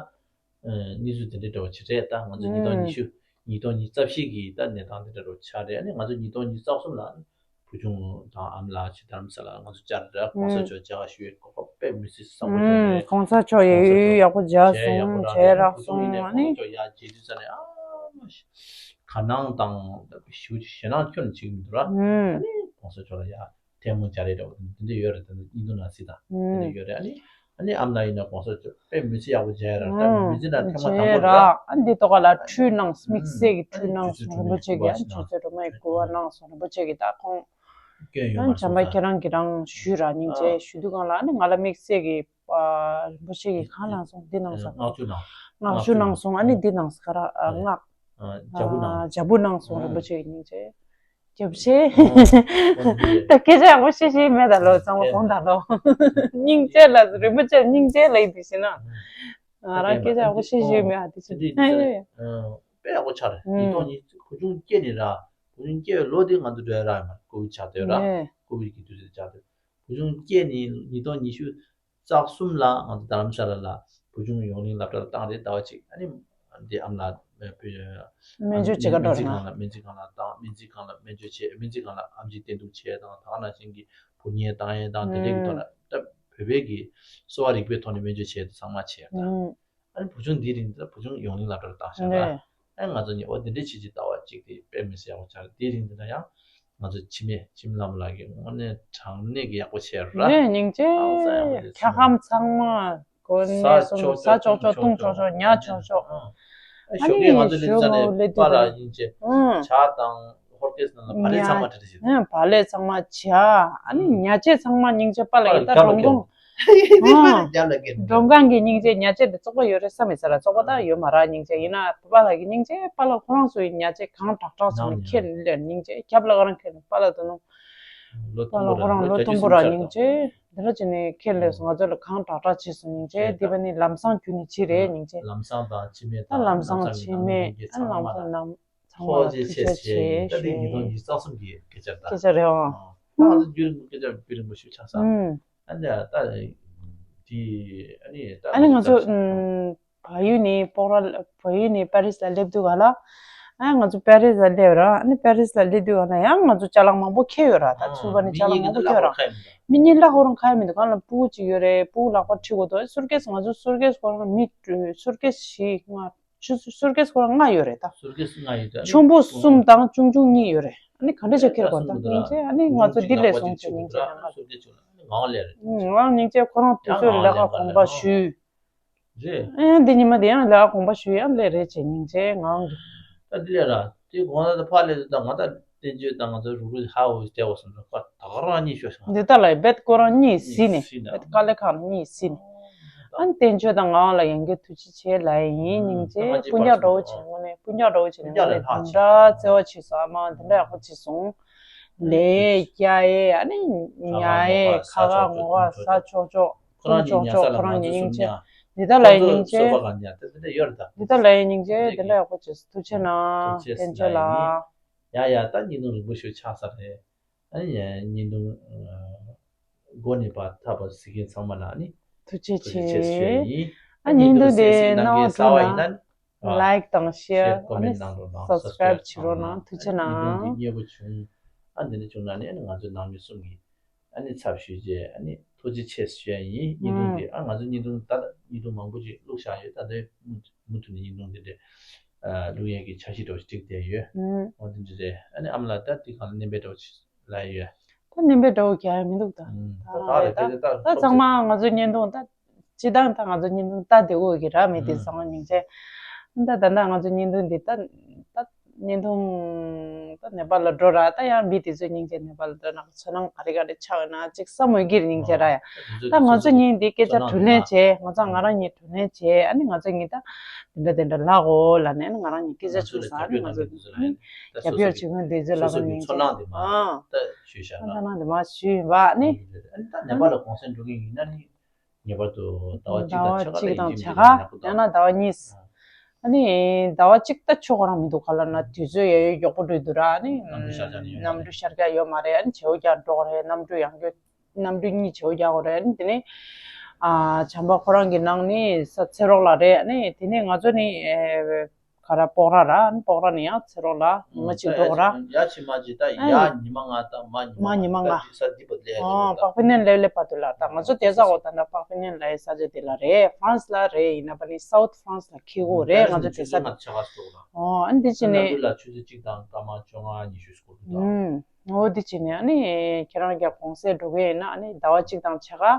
གནས་ཚུལ་དེ་འདྲ་འདྲ་བོ་ཅིག་རེད། ད་ང་ཚོ་ཉིས་སྟོང་ཉི་ཤུ་ཉིས་སྟོང་ཉི་ཤུ་རྩ་བཞི་གི་ད་གནས་སྟངས་དེ་འདྲ་འདྲ་བོ་ཆགས་རེད། ཨ་ནི་ང་ཚོ་ཉིས་སྟོང་ཉི་ཤུ་རྩ་གསུམ་ལ་བུ་ཆུང་དང་ཨ་མ་ལགས་ཅིག་དྷ་རམ་ས་ལ་ང་ཚོ་བཅར་རེད། གོང་ས་མཆོག་མཇལ་ཁ་ཞུ་ཡས་གོ་སྐབས་དཔེ་མི་སྲིད་བཟང་པོ་བྱུང་རེད། གོང་ས་མཆོག་ཡ་ཡུལ་ཡག་པོ་མཇལ་སོང་། མཇལ་རག་སོང་། ཨ་ནི་གོང་ས་མཆོག་ཡ་མཇལ་དུས་ཙ་ནས་ཨ་མ་ཞིག་དགའ་སྣང་དང་ཞེ་ཞེད་སྣང་ཁྱོན་ནས་བྱེད་ཀྱི་མི་འདུག་ར། ཨ་ནི་གོང་ས་མཆོག་ལ་ཡ། ཐལ་མོ་སྦྱར་ཡས་འདྲ་བོ་དེ་འདྲ་ཡོད་རེད། དེ་འདྲ་སྙིང་སྡུག་ན་སྲིད་དང་དེ་འདྲ་ཡོད་རེད། ཨ་ནི་ཨ་ནི་ཨ་མ་ལགས་ཡིན་ན་གོང་ས་མཆོག་དཔེ་མི་ཚེ་ཡག་པོ་མཇལ་ཡ་ར། ད་མི་ཚེ་ན་ཐེངས་མ་དང་པོ་རེད། ཨ་འདི་ཐོག་ལ་ཁྲུས་གནང་། དམིགས་བསལ་གྱི་ཁྲུས་གནང་སོང་རིན་པོ་ཆེ་གིས། ཨ་ཆུ་ཚོད་སྒྲོལ་མ་ཡི་སྐུ་པར་གནང་སོང་རིན་པོ་ཆེ་གིས། ད་ཁོང་ཨ་བྱམས་པ་ཁྱེད་རང་གིས་རང་ཞུས་ར། སྙིང་རྗེ་ཞུ་དུས་སྒང་ལ་ཨ་ནི་ང་ལ་དམིགས་བསལ་གྱི་རིན་པོ་ཆེ་གིས་གང་གནང་སོང་འདི་གནང་སོང་། བསྔགས་བརྗོད་གནང་། བསྔགས་བརྗོད་གནང་སོང་། ཨ་ནི་འདི་གནང་སོང་ག་ར་སྔགས་ལྗབ་པོ་གནང་། ལྗབ་པོ་གནང་སོང་རིན་པོ་ཆེ་གིས། སྙིང་རྗེ། རྒྱབ་ཆེ། ད་སྐད་ཆ་ཡག་པོ་བཤད་ཤེས་མེད་ད་ལོ། ཚང་མ་དགོངས་དག་ལོ། སྙིང་རྗེ་ལ་རིན་པོ་ཆེ་སྙིང་རྗེ་ལ་ཡིན་དུས་ཟེར་ན། ང་རང་སྐད་ཆ་ཡག་པོ་བཤད་ཤེས་མེད་ཨ་དེ་ཅི། དཔེ་ཡག་པོ་ཆགས་རེད། ཉིས་སྟོང་ཉི་བུ་ཆུང་སྐྱེས་ནས་ར། བུ་ཆུང་སྐྱེས་པའི་ལོ་དེ་ང་ཚོ་འགྲོ་ཡ་རག་ཡོད་མ་རེད། ཀོ་བིད་ཆགས་དུས་ར། ཀོ་བིད་ཀྱི་དུས་ཚོད་ཆགས་དུས། བུ་ཆུང་སྐྱེས་ནས་ཉིས་སྟོང་ཉི་ཤུ་རྩ་གསུམ་ལ་ང་ཚོ་རྡ་རམ་ས་ལ་ལ་བུ་ཆུང་ཡོངས་གླིང་སློབ་གྲྭ་ལ་བཏང་རེད། ཟླ་བ་གཅིག་ཨ་ནི་འདི་ཨ་མ་ལགས་སྨན་བཅོས་བྱེད་ག་འགྲོ་རེད། སྨན་རྩིས་ཁང་ལ་སྨན་རྩིས་ཁང་ལ་བཏང་། སྨན་རྩིས་ཁང་ལ་སྨན་བཅོས་བྱས། སྨན་རྩིས་ཁང་ལ་ཨེམ་ཆི་བསྟེན་གཏུགས་བྱས་དང་། ད་ག་ནང་བཞིན་གྱི་བུ་ངལ་བཏང་ཡས་དང་དེ་འདྲའི་གི་ཐོག་ལ་ད་བོད་པའི་གི་གསོ་བ་རིག་པའི་ཐོག་ནས་སྨན་བཅོས་བྱས་དེ་ཚང་མ་བྱས་ད། ཨ་ནི་བུ་ཆུང་འདིའི་རིང་འདི་ལ་བུ་ཆུང་ཡོངས་གླིང་སློབ་གྲྭར་བཏང་ཤག་ར། ཨ་ནི་ང་ཚོ་གཉིས་འོ་འདི་འདྲའི་བྱེད་ཀྱི་ལྟ་བ་གཅིག་དེ་དཔེ་མི་སྲིད་ཡག་པོ་ཆགས་རེད། དེའི་རིང་འདི་ན་ཡང་ང་ཚོ་འཆི་མེད་འཆི་མེད་བླ་མ་ལགས་ཀྱིས་དངོས་གནས་དྲང་གནས་ཀྱི་ཡག་པོ་བྱས་ར། རེད་སྙིང་རྗེ། ཨང་ས་ཡག་པོ་རེད། འཁྱག་ཁམ་ཚང་མ་གོན་ནས་སོང་། ཟ་ཆོག་ཆོག་བཏུང་ཆོག་ཆོག་ཉལ་ཆོག་ཆོག་ཨ་ནི་ཞོགས་ཀས་ང་ཚོ་སླེབས་ཙ་ནས་པཱ་ལགས་སྙིང་རྗེ་ཇ་དང་ཧོར་ཀེས་ནང་ལ་བག་ལེབ་ཚང་མ་བྲིས་བྲིས་བྱས། བག་ལེབ་ཚང་མ་ཇ། ཨ་ནི་ཉལ་ཆས་ཚང་མ་སྙིང་རྗེ་པཱ་ལགས་ཀྱིས་ད་རོང་ཁོང་། རྒྱབ་ལ་བཀལ། མགྲོན་ཁང་གི་སྙིང་རྗེ་ཉལ་ཆས་དེ་བཙོག་པ་ཡོད་རེད་བསམ་མེད་ས་ར། བཙོག་པ་ད་ཡོད་མ་ར། སྙིང་རྗེ་ཡིན་ན་པཱ་ལགས་ཀྱི་སྙིང་རྗེ། པཱ་ལགས་ཁོ་རང་ཚོ་ཡི་ཉལ་ཆས་གང་དྲག་དྲག་བྱུང་ནས་ཁྱེར་ལེར་སྙིང་རྗེ། རྒྱབ་ལ་ཁོ་རང་ཁྱེར་ནས་པཱ་ལགས་དོ་ནོ། པཱ་ལགས་ཁོ་རང་ལོ་མཐོན་པོ་ར་སྙིང་རྗེ། འདི་འདྲ་བྱས་ནས་ཁྱེར་ལེར་སོང་། ང་ཚོ་ལ་གང་དྲག་དྲག་བྱས་སོང་སྙིང་རྗེ། འདི་པ་ནི་ལམ་སང་བརྒྱུད་ནས་བྱས་རེད་སྙིང་རྗེ། ལམ་སང་དང་འཆི་མེད་དང་ལམ་སང་འཆི་མེད་ཨ་ལམ་སང་ནམ། ཚང་མ་ལ་ཐུགས་རྗེ་ཆེ་ཞེས་ཞུ་ཡིན། ད་དེ་ཉིས་སྟོང་ཉི་ཤུ་རྩ་གསུམ་གྱི་སྐད་ཆ་རེད། སྐད་ཆ་རེད་ཨང་། ད་ང་ཚོ་རྒྱུན་རིང་པོ་སྐད་ཆ་རྒྱུན་རིང་པོ་ཞིག་ཆགས་སོང་། ཨ་ནི་ད་དེ་ཨ་ནི་ད་ཨ་ནི་ང་ཚོ་བལ་ཡུལ་ནས་སྤོག་ར། བལ་ཡུལ་ནས་པེ་རིས་ལ་སླེབས་དུས་ག་ལ། ཨ་ང་ཚོ་པེ་རིས་ལ་སླེབས་ར། ཨ་ནི་པེ་རིས་ལ་སླེབས་དུས་ག་ལ་ཡང་ང་ཚོ་ཅ་ལག་མང་པོ་འཁྱེར་ཡོད་ར། ད་ཚུར་ཕར་ནས་ཅ་ལག་མང་པོ་འཁྱེར་ཡོད་ར། མི་གཉིས་ལྷག་ཁོ་རང་ཁ་ཡ་མི་འདུག་གང་ལ་སྤུ་གུ་གཅིག་ཡོད་རེད། སྤུ་གུ་ལག་པ་ཁྲིད་དགོས་འདུག་སུར་ཀེས་ང་ཚོ་སུར་ཀེས་ཁོ་རང་མི་སུར་ཀེས་བཞི་ལྔ། ཆུ་ཚོད་སུར་ཀེས་ཁོ་རང་ལྔ་ཡོད་རེད་ད། སུར་ཀེས་ལྔ་ཡོད་ད། ཆུང་བོ་གསུམ་དང་ཆུང་ཆུང་གཉིས་ཡོད་རེད། ཨ་ནི་ག་འདྲ་ཞིག་ཁྱེར་དགོས་ད་སྙིང་རྗེ། ཨ་ནི་ང་ཚོ་འདི་ལས་སོང་ཚེ་སྙིང་རྗེ་ཡང་ང་ལ། ང་སྙིང་རྗེ་ཁོ་རང་དུས་ཚོད་ལས་ཀ་དགོངས་པ་ཞུས། རེད། ཨ་འདི་ཉི་མ་དེ་ཡང་ལས་ཀ་དགོངས་པ་ཞུས་ཡང་ལས་རེད་ཅེས་སྙིང་རྗེ་ངང་གི། ད་འདི་ལས་ར་དེ་དགོངས་ད་ཕ་ལས་ད་ང་ད་བསྟན་བཅོས་ད་ང་ཚོ་རུག་རུག་ཧ་འོ་སྟེ་འོ་སོང་ད་ཁ་ད་ག་རང་གཉིས་ཤོད་སོང་། འདི་ད་ལ་བེད་ཁོ་རང་གཉིས་ཟིན་ནས་བེད་དཀའ་ལས་ཁག་གཉིས་ཟིན་ནས། ཨ་ནི་བསྟན་བཅོས་དང་ངག་དབང་ལ་ཡང་བསྐྱར་ཐུགས་རྗེ་ཆེ་ལབ་ཡིན། སྙིང་རྗེ། སྤུན་ཀྱག་འདྲ་བོ་བྱས་དངོས་གནས་སྤུན་ཀྱག་འདྲ་བོ་བྱས་ནས་དངོས་གནས་དེ་འདྲ་བརྩེ་བ་བྱས་སོང་། ཨ་མ་དེ་འདྲ་ཡག་པོ་བྱས་སོང་། ལས་རྒྱག་ཡས་ཨ་ནི་ཉལ་ཡས་ཁ་ཁ་ངོ་ཁ་ཟ་ཆོག་ཆོག་འཐུང་ཆོག་ཆོག་ཁོ་རང་གཉིས་ཉལ་ས་ལ་ང་ཚོ་གསུམ་ཉལ། འདི་ལྟ་ལ་ཡིན་སྙིང་རྗེ། འདི་ལྟ་ལ་ཡིན་སྙིང་རྗེ། དེ་འདྲ་ཡག་པོ་བྱས་སོང་། ཐུགས་རྗེ་གནང་། བསྟན་བཅོས་ལགས། ཡ་ཡ་ད་བརྙན་ཐུང་རིང་པོ་ཞིག་ཆགས་ས་རེད། ཨ་ནི་བརྙན་ཐུང་མགོ་ནས་བར་མཐའ་བར་གཟིགས་མཁན་ཚང་མ་ལ་ནི་ཐུགས་རྗེ་ཆེ་ཞུ་ཡ་ཡིན། ཨ་བརྙན་ཐུང་དེ་གནང་བ་གཟིགས་གནང་གི་ཡིན་ན་ལའིག་དང་ཤེར་ཨ་ནི་སབ་སི་ཀ་རབ་བྱེད་རོགས་གནང་། ཐུགས་རྗེ་གནང་། བརྙན་ཐུང་འདི་མཉེས་པོ་བྱུང་། ཨ་འདི་འདྲ་བྱུང་ན་ནི་ཨ་ནི་ང་ཚོའི་ནང་མི་གསུམ་གྱིས་ཨ་ནི་ཚབ་ཞུས་རྗེས་ཨ་ནི་ཐུགས་རྗེ་ཆེ་ཞུ་ཡ་ཡིན། བརྙན་ཐུང་འདི་ཨ་ང་ཚོ་བརྙན་ཐུང་ད་བརྙན་ཐུང་མང་པོ་ཅིག་བླུགས་བཞག་ཡོད། ད་ལྟའི་མུ་མཐུད་ནས་བརྙན་ཐུང་འདི་འདྲ་བླུགས་ཡས་ཀྱི་འཆར་གཞི་འདྲ་བོ་ཞིག་བསྒྲིགས་བསྡད་ཡོད། འོ་འདི་འདྲ་རེད། ཨ་ནི་ཨ་མ་ལགས་ད་འདི་གང་ལ་སྣོན་པ་འདྲ་བོ་ཞིག་ལབ་ཡོད། ད་སྣོན་པ་འདྲ་བོ་རྒྱག་ཡ་མི་འདུག་ད། ད་ད་ད་ཚང་མ་ང་ཚོའི་བརྙན་ཐུང་ད་སྤྱིར་བཏང་ད་ང་ཚོའི་བརྙན་ཐུང་ལྟ་བདེ་བོ་གི་ར་མེད་དེ་ཚང་མ་སྙིང་རྗེ། ད་ད་ད་ང་ཚོའི་བརྙན་ཐུང་འདི་ད་ད་ བརྙན་ཐུང་ད་ནེ་པཱལ་ལ་འགྲོ་ར། ད་ཡང་མི་དེ་ཚོས་སྙིང་རྗེ། ནེ་པཱལ་འགྲོ་ན་ཚོར་སྣང་ག་རེ་ག་རེ་ཆགས་ཡོད་ན་ཅིག་བསམ་འོས་ཀྱི་རེད། སྙིང་རྗེ་ར་ཡ། ད་ང་ཚོ་གཉིས་འདི་སྐད་ཆ་དྲིས་ལན་བྱས། ང་ཚོ་ང་རང་གཉིས་དྲིས་ལན་བྱས། ཨ་ནི་ང་ཚོ་གཉིས་ད་དེ་འདྲ་དེ་འདྲ་ལབ་དགོས་ལབ་ནས་ཨ་ནི་ང་རང་གཉིས་སྐད་ཆ་བྱུང་ས། ཨ་ནི་ང་ཚོ་རྒྱབ་སྐྱོར་བྱེད་མཁན་དེ་ཚོ་ལ་ང་སྙིང་རྗེ། ཨ། ད་ཚོར་སྣང་དེ་མ་ཞུས་ཡིན་པ་ཨ་ནི། ད་ནེ་པཱལ་ལ་གུང་སེང་འགྲོ་མཁན་ཡིན་ན་ནི། ངེས་པར་དུ་ཟླ་བ་གཅིག་དང་ཕྱེད་ཀ་ཟླ་བ་གཅིག་དང་ཕྱེད་ཀ་ཡང་ན་ཟླ་བ་གཉིས། ཨ་ནི་ཟླ་བ་གཅིག་ད་ཆོག་གི་རང་མི་འདུག་ག་ལབ་ན་དུས་ཚོད་ཡ་ཡོད་མགྱོགས་པོ་འགྲོ་འདུག་ར། ཨ་ནི་གནམ་གྲུ་ཤར་རྒྱག་ཡོད་མ་རེད། ཨ་ནི་བྱེའུ་རྒྱག་འགྲོ་གི་རེད། གནམ་གྲུ་ཡང་རྒྱུ་གནམ་གྲུ་གཉིས་བྱེའུ་རྒྱག་གི་རེད། ཨ་ནི་དེ་ནས་ཨ་བྱམས་པ་ཁོ་རང་གི་ནང་ནི་ས་ཚེ་རོགས་ལ་རེད། ཨ་ནི་དེ་ནས་ང་ཚོ་ནི་ཨེ། ག་ར་སྤོག་ར་ར། སྤོག་ར་ནས་ཡང་ཚེ་རོགས་ལ་ཉི་མ་གཅིག་འགྲོ་གི་ར། ཡ་ཕྱི་མ་གཅིག་ད་ཡ་ཉི་མ་ལྔ་ད་མ་ཉི་མ་ལྔ་ད་ས་འདི་བར་ལས་ཨོ་པག་པི་ནན་ལས་ལས་བར་དུ་ལ། ད་ང་ཚོ་དེ་ས་འོ་ད་ད་པག་པི་ནན་ལ་ཡི་ས་ཆ་དེ་ལ་རེད། ཧྥ་རན་སི་ལ་རེད། ཡིན་ན་པ་ནི་སའུ་ཐི་ཧྥ་རན་སི་ལ་འཁེལ་གོ་རེད། ང་ཚོ་དེ་ས་ད་ཆ་ག་སོག་ལ། ཨོ་ཨ་ནི་དེ་ཕྱི་ནས་ནམ་རྒྱུན་ལ་ཆུ་ཚོད་གཅིག་དང་སྐར་མ་བཅོ་ལྔ་ཉི་ཤུ་སྐོར་དུ་ད། ཨོ་དེ་ཕྱི་ནས་ཨ་ནི་ཁྱེད་རང་རྒྱ་གུང་སེང་འགྲོ་གི་ཡིན་ན་ཨ་ནི་ཟླ་བ་གཅིག་དང་ཕྱེད་ཀ་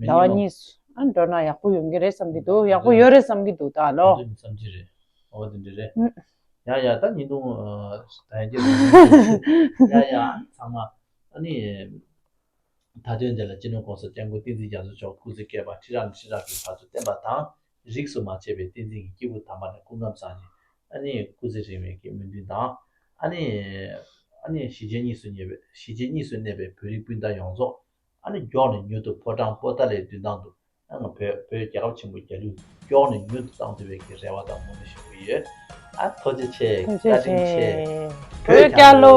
ཟླ་བ་གཉིས་ཨ་འགྲོ་ན་ཡག་པོ་ཡོང་གི་རེད་བསམ་གྱི་འདུག་ཡག་པོ་ཡོད་རེད་བསམ་གྱི་འདུག་ད་ལོ། བསམ་གྱི་རེད། ཨོ་དེ་འདྲ་རེད། ཡ་ཡ་ད་ཉིན་ཐུང་ད་ཡ་ཡ་ཚང་མ་ཨ་ནི་མཐའ་དོན་དེ་ལ་སྤྱི་ནོར་༸གོང་ས་༸སྐྱབས་མགོན་བསྟན་འཛིན་རྒྱ་མཚོ་མཆོག་སྐུ་ཚེ་བསྐལ་པ་ཁྲི་ཕྲག་ནས་ཁྲི་ཕྲག་གི་བར་དུ་བརྟན་པ་དང་། རིས་སུ་མ་ཆད་པའི་བསྟན་འཛིན་གྱི་སྐྱེས་བུ་དམ་པ་ནས་སྐུ་ཁམས་བཟང་ཞིང་ཨ་ནི་སྐུ་ཚེ་རིང་བའི་གི་སྨོན་འདུན་དང་། ཨ་ནི་ཨ་ནི་གཞིས་བྱེས་གཉིས་སུ་གནས་པའི་གཞིས་བྱེས་གཉིས་སུ་གནས་པའི་བོད་རིགས་སྤུན་ཟླ་ཡོངས་རྫོགས་ཨ་ནི་མགྱོགས་ནས་མྱུར་དུ་ཕོ་བྲང་པོ་ཏཱ་ལའི་མདུན་ཐང་དུ། ཨ་ང་བོད་བོད་རྒྱལ་ཁབ་ཆེན་པོ་རྒྱལ་གླུ་མགྱོགས་ནས་མྱུར་དུ་བཏང་ཐུབ་པའི་གི་རེ་བ་དང་སྨོན་འདུན་ཞུ་གི་ཡོད། ཨ་ཐུགས་རྗེ་ཆེ། ཐུགས་རྗེ་བཀའ་དྲིན་ཆེ། ཆེ། བོད་རྒྱལ་ལོ།